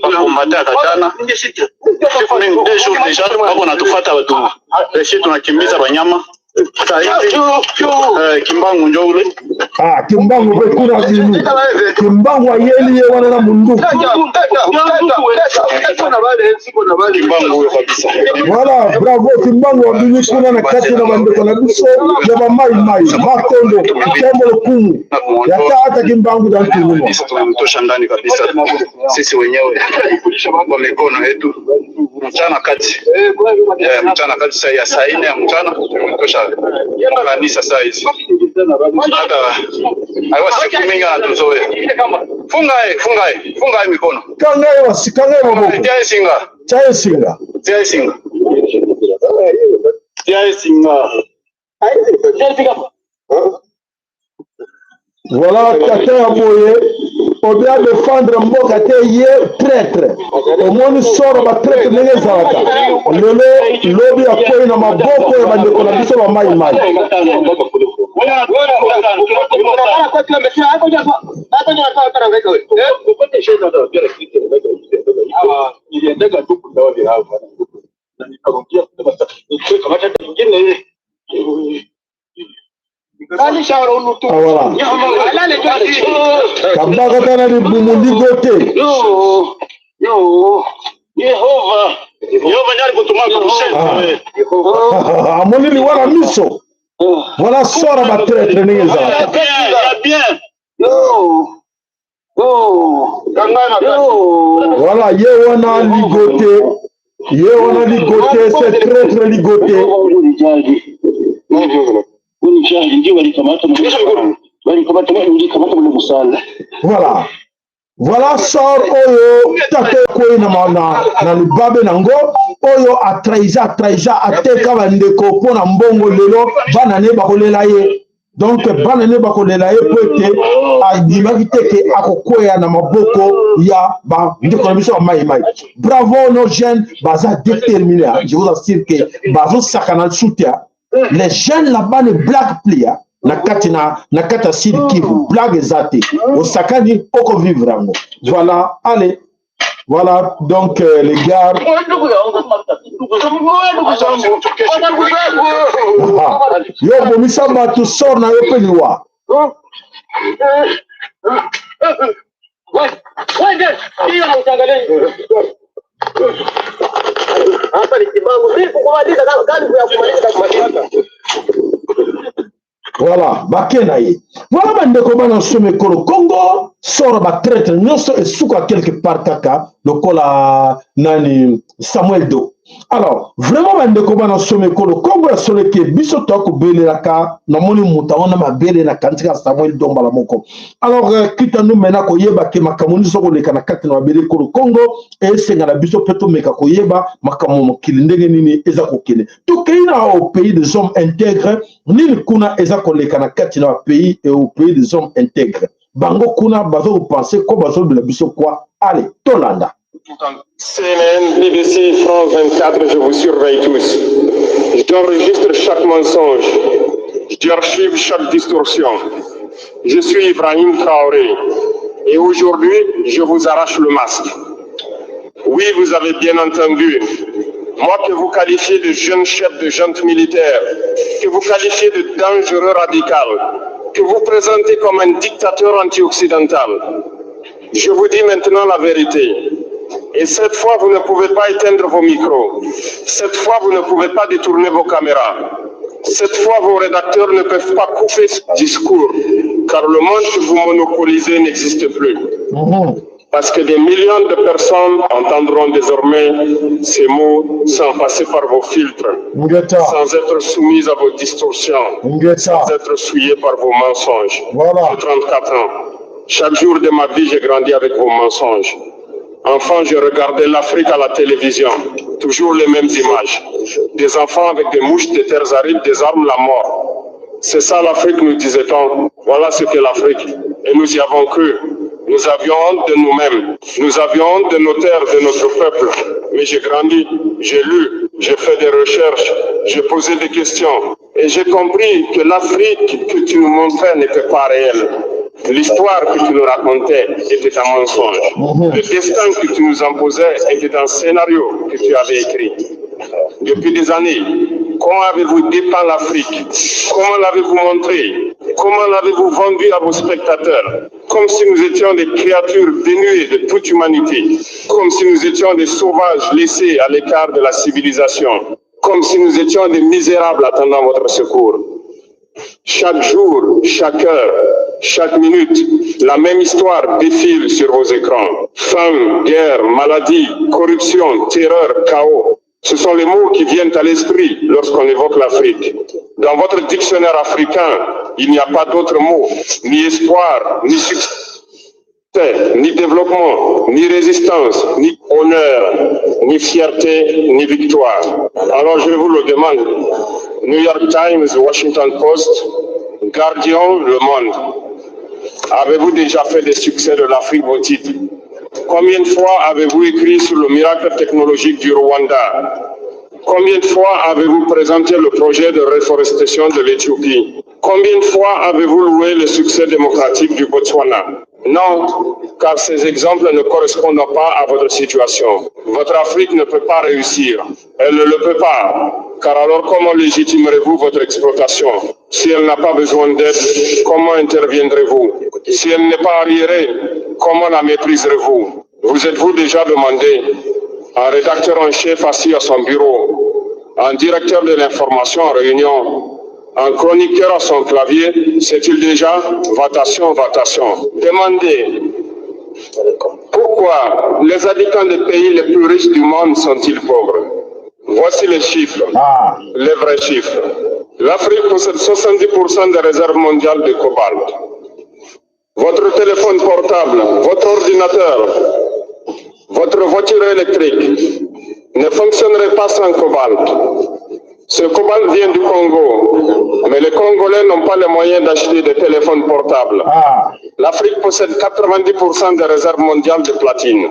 bakombata Katana siku mingi, 2 jours déjà wako natufuata watu resi, tunakimbiza banyama. Kimbangu njo ule. Ah, Kimbangu mpe kuna bimi. Kimbangu ayeli ye wana na munduki. Kimbangu huyo kabisa. Voilà, bravo Kimbangu abimi kuna na kati na bandeko na biso ya bamaimai Makondo Ntembo lokumu ya tata Kimbangu da Ntungunwa. Sisi tumemtosha ndani kabisa, sisi wenyewe kwa mikono yetu, mchana kati mchana kati saa ya saa nne ya mchana tumemtosha kanisa saa hizi, hata aiwa siku mingi anatuzoea. Funga ye, funga ye, funga ye mikono, Kanga ye wasi, kanga ye maboko. Tia ye singa, Tia ye singa, tia ye singa, tia ye singa. Voilà tata ya boye obe a defendre mboka te ye traître omoni soro ba traître ndenge ezalaka lelo lobi akwei na maboko ya bandeko na biso ba mai mai. Ah, voilà. Kabaka tana libumu ligote. Ah. Amoni liwa na miso. Voilà sort ba traître ndenge ezalaka. Voilà ye wana ligote. Ye wana ligote, c'est traître ligote. Voilà. Voilà sort oyo tata ekwei na, na, na libabe nango oyo atrahisa atrahisa ateka bandeko mpo na mbongo lelo bana ne bakolela ye donc bana ne bakolela ye mpo ete andimaki te ke akokweya na maboko ya bandeko na biso ya mai mai. Bravo nos jeunes baza déterminé, je vous assure que bazosakana lisusu te. Les jeunes là-bas ne blaguent plus, hein. Na kati na, na kati ya Sud Kivu blague eza te, osakani okovivre yango. Voilà, allez, voilà donc les gars, yo obomisa bato sor na yo mpe liwa. Voilà, bake na ye. Voilà bandeko bana somo ekolo Congo, soro ba traître nyonso esuka quelque part kaka lokola nani Samuel Doe. Alors, vraiment bandeko bana somo ekolo Congo ya solo ke biso toakobelelaka namoni moto yango na mabele na kanti kaka Samuel Doe mbala moko. Alors, kita nous maintenant koyeba ke makambo nyonso koleka na kati na mabele ekolo Congo esenga na biso mpe tomeka koyeba makambo mokili ndenge nini eza kokende. Tokei na au pays des hommes intègres, nini kuna eza koleka na kati na pays et au pays des hommes intègres. Bango kuna bazo kopenser ko bazolobela biso kwa. Allez, tolanda. CNN, BBC, France 24, je vous surveille tous. J'enregistre chaque mensonge. J'archive chaque distorsion. Je suis Ibrahim Traoré et aujourd'hui, je vous arrache le masque. Oui, vous avez bien entendu. Moi que vous qualifiez de jeune chef de junte militaire, que vous qualifiez de dangereux radical, que vous présentez comme un dictateur anti-occidental. Je vous dis maintenant la vérité. Et cette fois, vous ne pouvez pas éteindre vos micros. Cette fois, vous ne pouvez pas détourner vos caméras. Cette fois, vos rédacteurs ne peuvent pas couper ce discours, car le monde que vous monopolisez n'existe plus. Parce que des millions de personnes entendront désormais ces mots sans passer par vos filtres, sans être soumises à vos distorsions, sans être souillées par vos mensonges. Voilà. J'ai 34 ans. Chaque jour de ma vie, j'ai grandi avec vos mensonges. Enfant, je regardais l'Afrique à la télévision. Toujours les mêmes images. Des enfants avec des mouches, des terres arides, des armes, la mort. C'est ça l'Afrique, nous disait-on. Voilà ce qu'est l'Afrique. Et nous y avons cru. Nous avions honte de nous-mêmes. Nous avions honte de nos terres, de notre peuple. Mais j'ai grandi, j'ai lu, j'ai fait des recherches, j'ai posé des questions. Et j'ai compris que l'Afrique que tu nous montrais n'était pas réelle. L'histoire que tu nous racontais était un mensonge. Le destin que tu nous imposais était un scénario que tu avais écrit. Depuis des années, Comment avez-vous dépeint l'Afrique? Comment l'avez-vous montré? Comment l'avez-vous vendu à vos spectateurs? Comme si nous étions des créatures dénuées de toute humanité. Comme si nous étions des sauvages laissés à l'écart de la civilisation. Comme si nous étions des misérables attendant votre secours. Chaque jour, chaque heure, chaque minute, la même histoire défile sur vos écrans. Faim, guerre, maladie, corruption, terreur, chaos. Ce sont les mots qui viennent à l'esprit lorsqu'on évoque l'Afrique. Dans votre dictionnaire africain, il n'y a pas d'autres mots, ni espoir, ni succès, ni développement, ni résistance, ni honneur, ni fierté, ni victoire. Alors je vous le demande, New York Times, Washington Post, Guardian, Le Monde, avez-vous déjà fait des succès de l'Afrique vos titres? Combien de fois avez-vous écrit sur le miracle technologique du Rwanda? Combien de fois avez-vous présenté le projet de reforestation de l'Éthiopie? Combien de fois avez-vous loué le succès démocratique du Botswana? Non, car ces exemples ne correspondent pas à votre situation. Votre Afrique ne peut pas réussir. Elle ne le peut pas. Car alors comment légitimerez-vous votre exploitation? Si elle n'a pas besoin d'aide, comment interviendrez-vous? Si elle n'est pas arriérée, comment la mépriserez-vous? Vous êtes-vous déjà demandé, un rédacteur en chef assis à son bureau, un directeur de l'information en réunion, un chroniqueur à son clavier, sait-il déjà? Vatation, vatation. Demandez, pourquoi les habitants des pays les plus riches du monde sont-ils pauvres? Voici les chiffres, les vrais chiffres. L'Afrique possède 70% des réserves mondiales de cobalt. Votre téléphone portable, votre ordinateur, votre voiture électrique ne fonctionnerait pas sans cobalt. Ce cobalt vient du Congo, mais les Congolais n'ont pas les moyens d'acheter des téléphones portables. L'Afrique possède 90% des réserves mondiales de platine.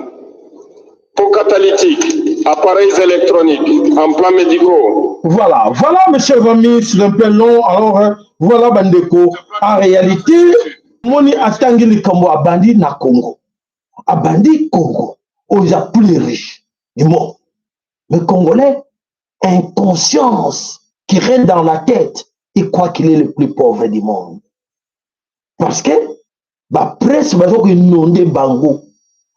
Pots catalytiques, appareils électroniques, implants médicaux. Voilà, voilà, mes chers amis, c'est un peu long. Alors, voilà, Bandeko. En réalité, moni atangi likambo abandi na Congo. Abandi Congo, où il y a plus riche du monde. Mais Congolais, inconscience qui règne dans la tête, il croit qu'il est le plus pauvre du monde. Parce que, ba presse, bazo inonder bango.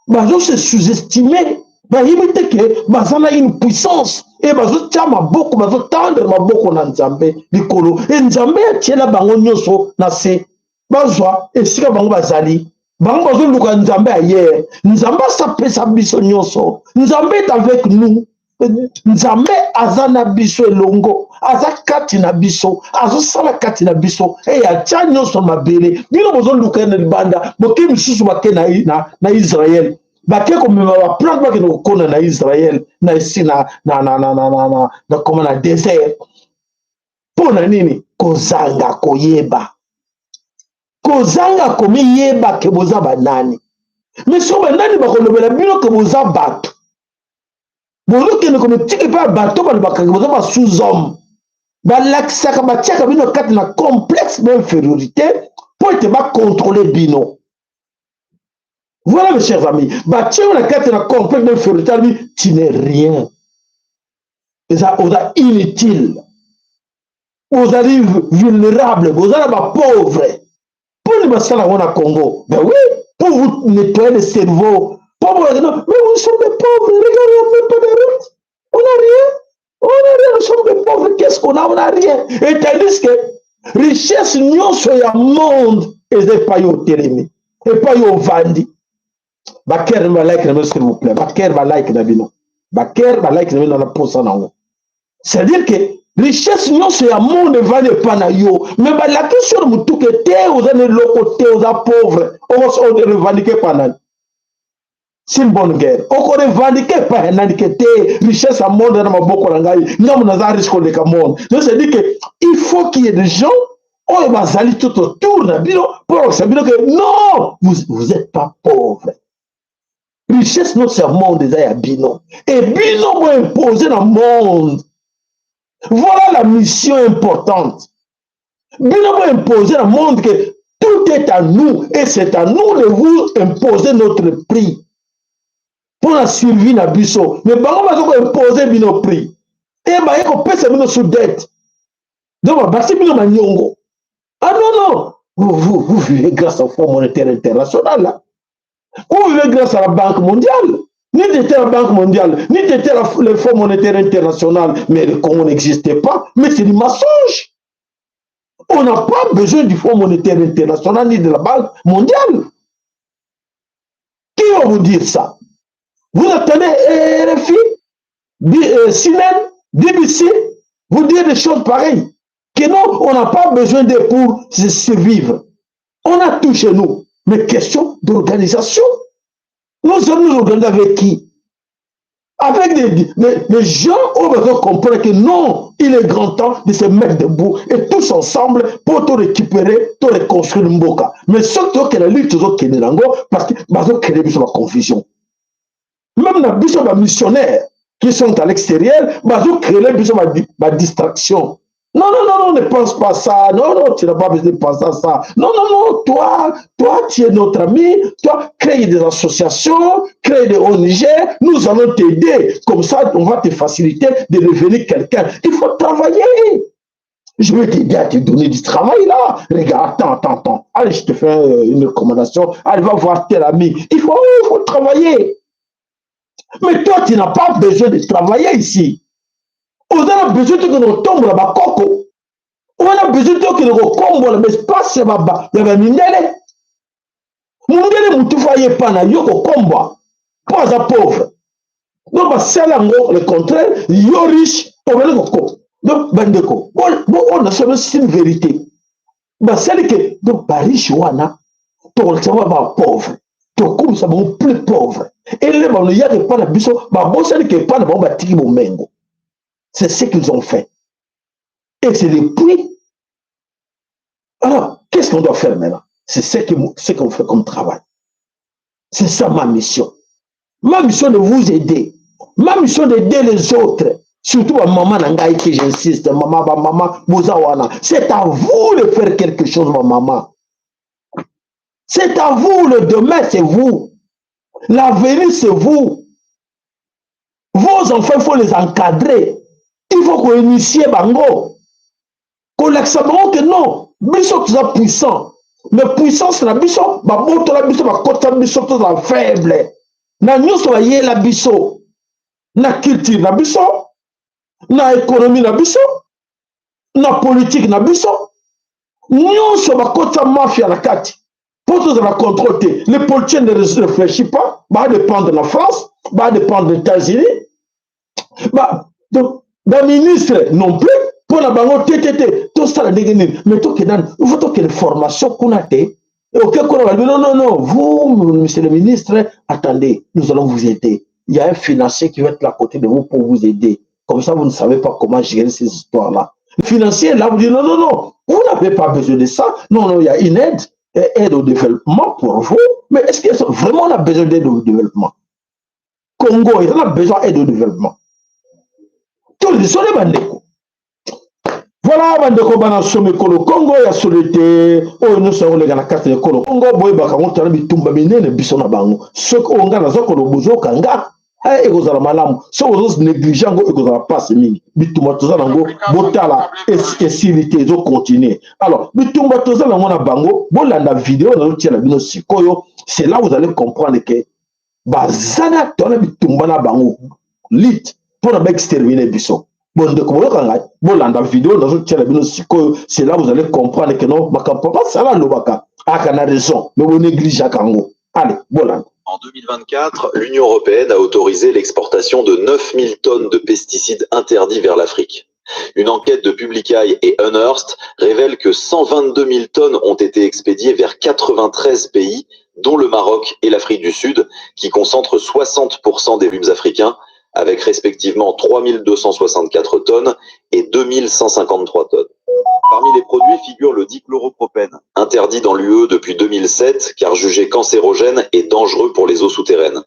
Bazo se sous-estimer. Bayebi te ke baza na une puissance e bazotia maboko, bazotendre maboko na Nzambe likolo e Nzambe atiela bango nyonso na se, bazwa esika bango bazali. Bango bazoluka Nzambe ayer. Nzambe asapesa biso nyonso. Nzambe est avec nous. Nzambe aza na biso elongo, aza kati na biso, azosala kati na biso e atia nyonso mabele. Bino bozoluka na libanda, boke misusu bake na Israel, bake komema baplante, bakende kokona na Israel, na esi na koma na désert. Mpo na nini? Kozanga koyeba, kozanga komiyeba ke boza banani. Mais so banani bakolobela bino ke boza bato? Bozokende komitika epai ya bato balobaka ke boza ba sous-homme. Balakisaka, batiaka bino kati na complexe d'infériorité mpo ete bacontrôle bino. Voilà, mes chers amis, batie yo na kati na complexe d'infériorité, alobi tu n'es rien, eza oza inutile, ozali vulnérable, boza na bapauvre. Mponi basala yango na Congo? Ben oui, pour vous nettoyer le cerveau. Pour vous dire non, mais nous sommes des pauvres, regardez, on n'a même pas de route, on n'a rien, on n'a rien, nous sommes des pauvres, qu'est-ce qu'on a? On n'a rien. Et tandis que richesse nyonso ya monde eza epai oyo otelemi, epai oyo ovandi. Bacœur, balike na bino, s'il vous plaît. Bacœur, balike na bino. Bacœur, balike na bino na posa nango. C'est-à-dire que richesse nyonso ya monde evandi epai na yo, mais balakisi yo na motuka te, oza na eloko te, oza pauvre. Orevendiquer epai nani? C'est une bonne guerre. Okorevendiquer epai ya nani ke te richesse ya monde na maboko na ngai, ngambo naza riche koleka monde? Donc c'est dire que il faut qu'il y ait des gens oyo bazali tout autour na bino mpo bakisa bino ke non, vous, vous êtes pas pauvre. Richesse nyonso ya monde eza ya bino e bino boimpose na monde. Voilà la mission importante. Bino boimpose na monde que tout est à nous et c'est à nous de vous imposer notre prix mpo na survie na biso. Mais bango baza koimpose bino prix. E baye kopesa bino sous dette, donc babakisi bino maniongo. Ah non, non, vous, vous, vous vivez grâce au Fonds monétaire international là. Vous vivez grâce à la Banque mondiale. Ni était la Banque mondiale, ni était le Fonds monétaire international, mais le Congo n'existait pas. Mais c'est du mensonge. On n'a pas besoin du Fonds monétaire international ni de la Banque mondiale. Qui va vous dire ça? Vous attendez RFI, CNN, BBC, vous dire des choses pareilles. Que non, on n'a pas besoin d'eux pour survivre. On a tout chez nous. Mais question d'organisation. Nous allons nous organiser avec qui? Avec des gens où on va comprendre que non, il est grand temps de se mettre debout et tous ensemble pour tout récupérer, tout reconstruire mboka. Mais ceux qui ont la lutte, parce que bazo créer la confusion. Même na biso ba missionnaires qui sont à l'extérieur, bazo créer biso ba distraction. Non, non, non, non, ne pense pas ça. Non, non, tu n'as pas besoin de penser à ça. Non, non, non, toi, toi, tu es notre ami. Toi, crée des associations, crée des ONG. Nous allons t'aider. Comme ça, on va te faciliter de devenir quelqu'un. Il faut travailler. Je vais t'aider à te donner du travail là. Regarde, attends, attends, attends. Allez, je te fais une recommandation. Allez, va voir tel ami. Il faut travailler. Mais toi, tu n'as pas besoin de travailler ici. On a besoin de kotombola bakoko, on a besoin tokende kokombola baespace ya bamindele. Mundele mutu fo ayepa na yo kokombwa mpo aza pauvre. Donc basala yango le contraire, yo riche obele koko. Donc bandeko, oyo nasolo, c'est une vérité. Basali ke donc bariche wana tokolakisa bango bapauvre, tokomisa bango plus pauvre. Ele bango yaka epa na biso, babosani ke epa na bango batiki bomengo. C'est ce qu'ils ont fait. Et c'est depuis. Alors, qu'est-ce qu'on doit faire maintenant? C'est ce qu'on fait comme travail. C'est ça ma mission. Ma mission de vous aider. Ma mission d'aider les autres. Surtout ma maman na ngai que j'insiste, maman, ma maman, boza wana. C'est à vous de faire quelque chose, ma maman. C'est à vous, le demain, c'est vous. L'avenir, c'est vous. Vos enfants, il faut les encadrer. Il faut qu'on initie bango. Kolakisa bango que non, biso toza puissant. Mais puissance na biso, babotola biso, bakota biso, toza faible. Na nyonso bayela biso. Na culture na biso, na économie na biso, na politique na biso, nyonso bakota mafia na kati. Pour tozala contrôle te. Les politiciens ne réfléchissent pas, badépendre de la France, badépendre des États-Unis. Ba, donc, baministre non plus, mpo na bango te te te, tosala ndenge nini? Mais tokende nani? Il faut tokende formation kuna te. Oke kuna, balobi: non, non, non, vous, monsieur le ministre, attendez, nous allons vous aider. Il y a un financier qui va être là à côté de vous pour vous aider. Comme ça, vous ne savez pas comment gérer ces histoires là. Le financier là vous dit: non, non, non, vous n'avez pas besoin de ça. Non, non, il y a une aide, aide au développement pour vous. Mais est-ce que vraiment on a besoin d'aide au développement? Congo, il en a besoin d'aide au développement? Tozisole bandeko. Voilà, bandeko bana somi ekolo Kongo ya solo ete oyo nyonso yango na kati ya ekolo Kongo, boyebaka yango tala bitumba minene biso na bango. Soki oyo ngai naza koloba, bozoyoka nga, ekozala malamu. Soki ozonégliger yango, ekozala mpasi mingi. Bitumba toza nango, botala, esili te, ezocontinuer. Alors bitumba toza nango na bango, bolanda video nazotiela bino sikoyo. C'est là vous allez comprendre que baza na tona bitumba na bango, lutte mpona baexterminer biso. Bondeko, boyoka ngai, bolanda video nazotiela bino sikoyo. C'est là vous allez comprendre que non, makambo papa sala alobaka aka na raison, mais bonégligeaka yango. Allez, bolanda. En 2024, l'Union européenne a autorisé l'exportation de 9000 tonnes de pesticides interdits vers l'Afrique. Une enquête de Public Eye et Unearthed révèle que 122 000 tonnes ont été expédiées vers 93 pays, dont le Maroc et l'Afrique du Sud, qui concentrent 60% des volumes africains, avec respectivement 3264 tonnes et 2153 tonnes. Parmi les produits figure le dichloropropène, interdit dans l'UE depuis 2007 car jugé cancérogène et dangereux pour les eaux souterraines.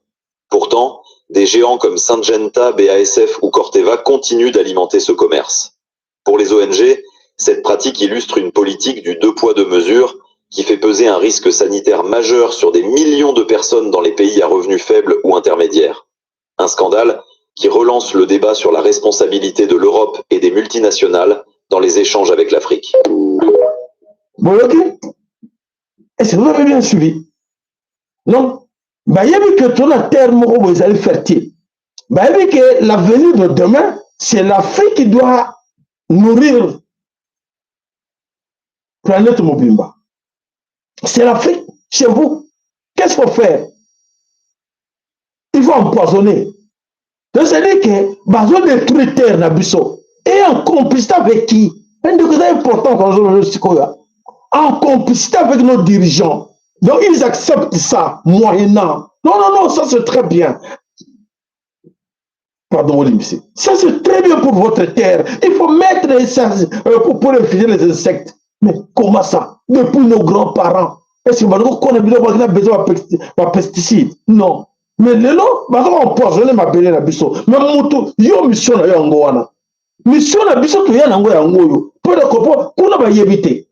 Pourtant, des géants comme Syngenta, BASF ou Corteva continuent d'alimenter ce commerce. Pour les ONG, cette pratique illustre une politique du deux poids deux mesures qui fait peser un risque sanitaire majeur sur des millions de personnes dans les pays à revenus faibles ou intermédiaires. Un scandale qui relance le débat sur la responsabilité de l'Europe et des multinationales dans les échanges avec l'Afrique. Boyoki? Est-ce que vous avez bien suivi? Non. Bayebi que toza na terre moko boye ezali fertile. Bayebi que l'avenir de demain, c'est l'Afrique qui doit nourrir planète mobimba. C'est l'Afrique chez vous. Qu'est-ce qu'il faut faire? Il faut empoisonner. Donc c'est-à-dire que bazo détruire terre na biso et en complicité avec qui? Ndeko, eza important quand sikoyo, en complicité avec nos dirigeants. Donc ils acceptent ça moyennant. Non, non, non, ça c'est très bien. Pardon, Olivier. Ça c'est très bien pour votre terre. Il faut mettre ça pour refuser les insectes. Mais comment ça? Depuis nos grands-parents. Est-ce que qu'on a besoin de pesticides? Non. Mais lelo, bazo empoisonner mabele na biso. Mais moto, yo mission na yo yango wana. Mission na biso toya nango yango oyo. Mpo na kopo, kuna bayebi te.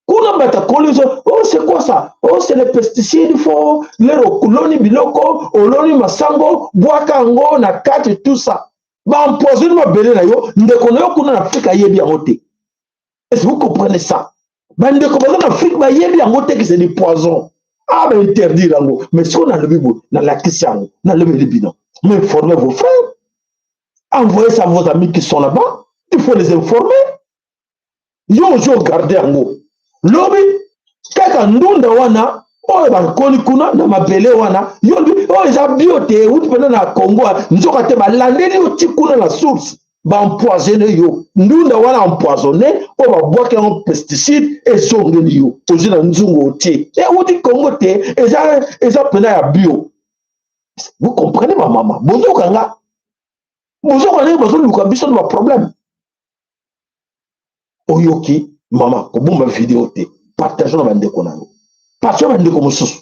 Kuna batakoli biso, oh c'est quoi ça? Oh, c'est les pesticides, il faut lero oloni biloko, oloni masango, bwaka yango na kati, tout ça. Baempoisonne mabele na yo, ndeko na yo kuna na Afrika ayebi yango te. Est-ce que vous comprenez ça? Bandeko baza na Afrique bayebi yango te que c'est du poison. Ah, ba interdire yango. Mais soki nalobi boye, nalakisi yango, nalobeli bino. Mais informez vos frères. Envoyez ça à vos amis qui sont là-bas. Il faut les informer. Yo ozo garde yango. Lobi kaka ndunda wana oyo bakoni kuna na mabele wana, yo oyo eza bio te, euti mpena na Congo, nzoka te balandeli yo ti kuna na source, baempoisonne yo. Ndunda wana empoisonné oyo babwaki yango pesticide, ezongeli yo, ozwi na nzungu otie, euti Congo te, eza mpena ya bio. Vous comprenez, bamama? Bozokanga, bozoka ndenge bazoluka biso na baproblème. Oyoki mama, kobomba video te, partage na bandeko na yo, partage na bandeko mosusu,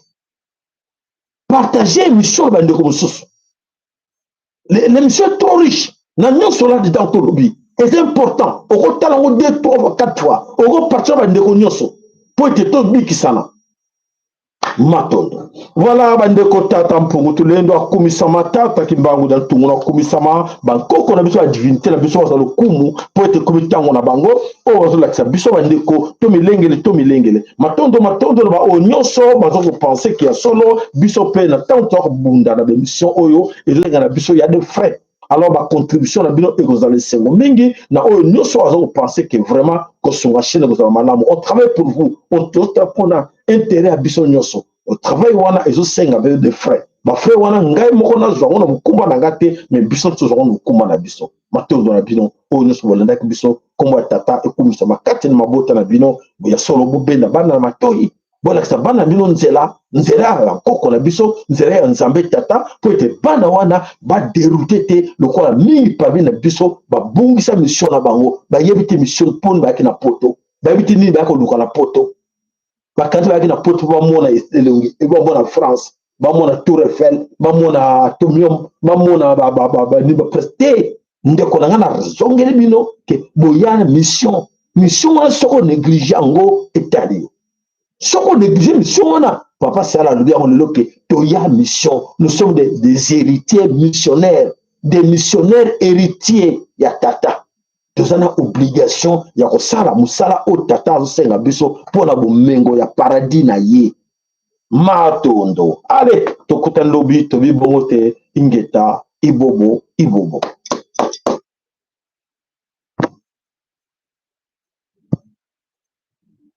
partage émission na bandeko mosusu. L'émission est trop riche na nyonso là dedans tolobi, eza important. Okotala yango deux, trois fois, quatre fois, okopartage na bandeko nyonso mpo ete tobikisana. Matondo. Voilà, bandeko, tata Mpungu Tulendo akumisama, tata Kimbangu na ntungu na akumisama, bankoko na biso ya divinité na biso baza lokumu mpo ete ekomi ntango na bango oyo bazolakisa biso. Bandeko, to milengele, to milengele. Matondo, matondo na baoyo nyonso baza kopenser que ya solo biso mpe na ntango toza kobunda na baémission oyo ezolenga na biso ya de frais. Alors bacontribution na bino ekozala esengo mingi na oyo nyonso aza kopenser que vraiment kosunga chaîne ekozala malamu. On travaille pour vous, on mpona intérêt ya biso nyonso. Travail wana ezosenga mpe de frais. Bafrais wana, ngai moko nazwa yango na mokumba na nga te, mais biso tozwa yango na mokumba na biso. Matondo na bino oyo nyonso bolandaki biso. Nkombo ya tata ekumisama kati na mabota na bino. Ya solo, bobenda bana na matoi, bolakisa bana na bino nzela, nzela ya nkoko na biso, nzela ya Nzambe tata, mpo ete bana wana badérouter te lokola mingi parmi na biso babungisa mission na bango. Bayebi te mission mponi bayaki na poto, bayebi te nini bayaki koluka na poto. Bakanisi bayaki na poto mpo bamona elongi, bamona France, bamona Tour Eiffel, bamona Atomium, bamona bapresse te. Ndeko na ngai, nazongeli bino que boya na mission. Mission wana, soki onéglige yango, etali yo. Soki onéglige mission wana, papa Sala alobi yango lelo que toya mission. Nous sommes des héritiers missionnaires, des missionnaires héritiers ya tata. Toza na obligation ya kosala mosala oyo tata azosenga biso mpona bomengo ya paradis na ye. Matondo. Ale, tokutani lobi. Tobi bongo te. Ingeta, ibobo, ibobo.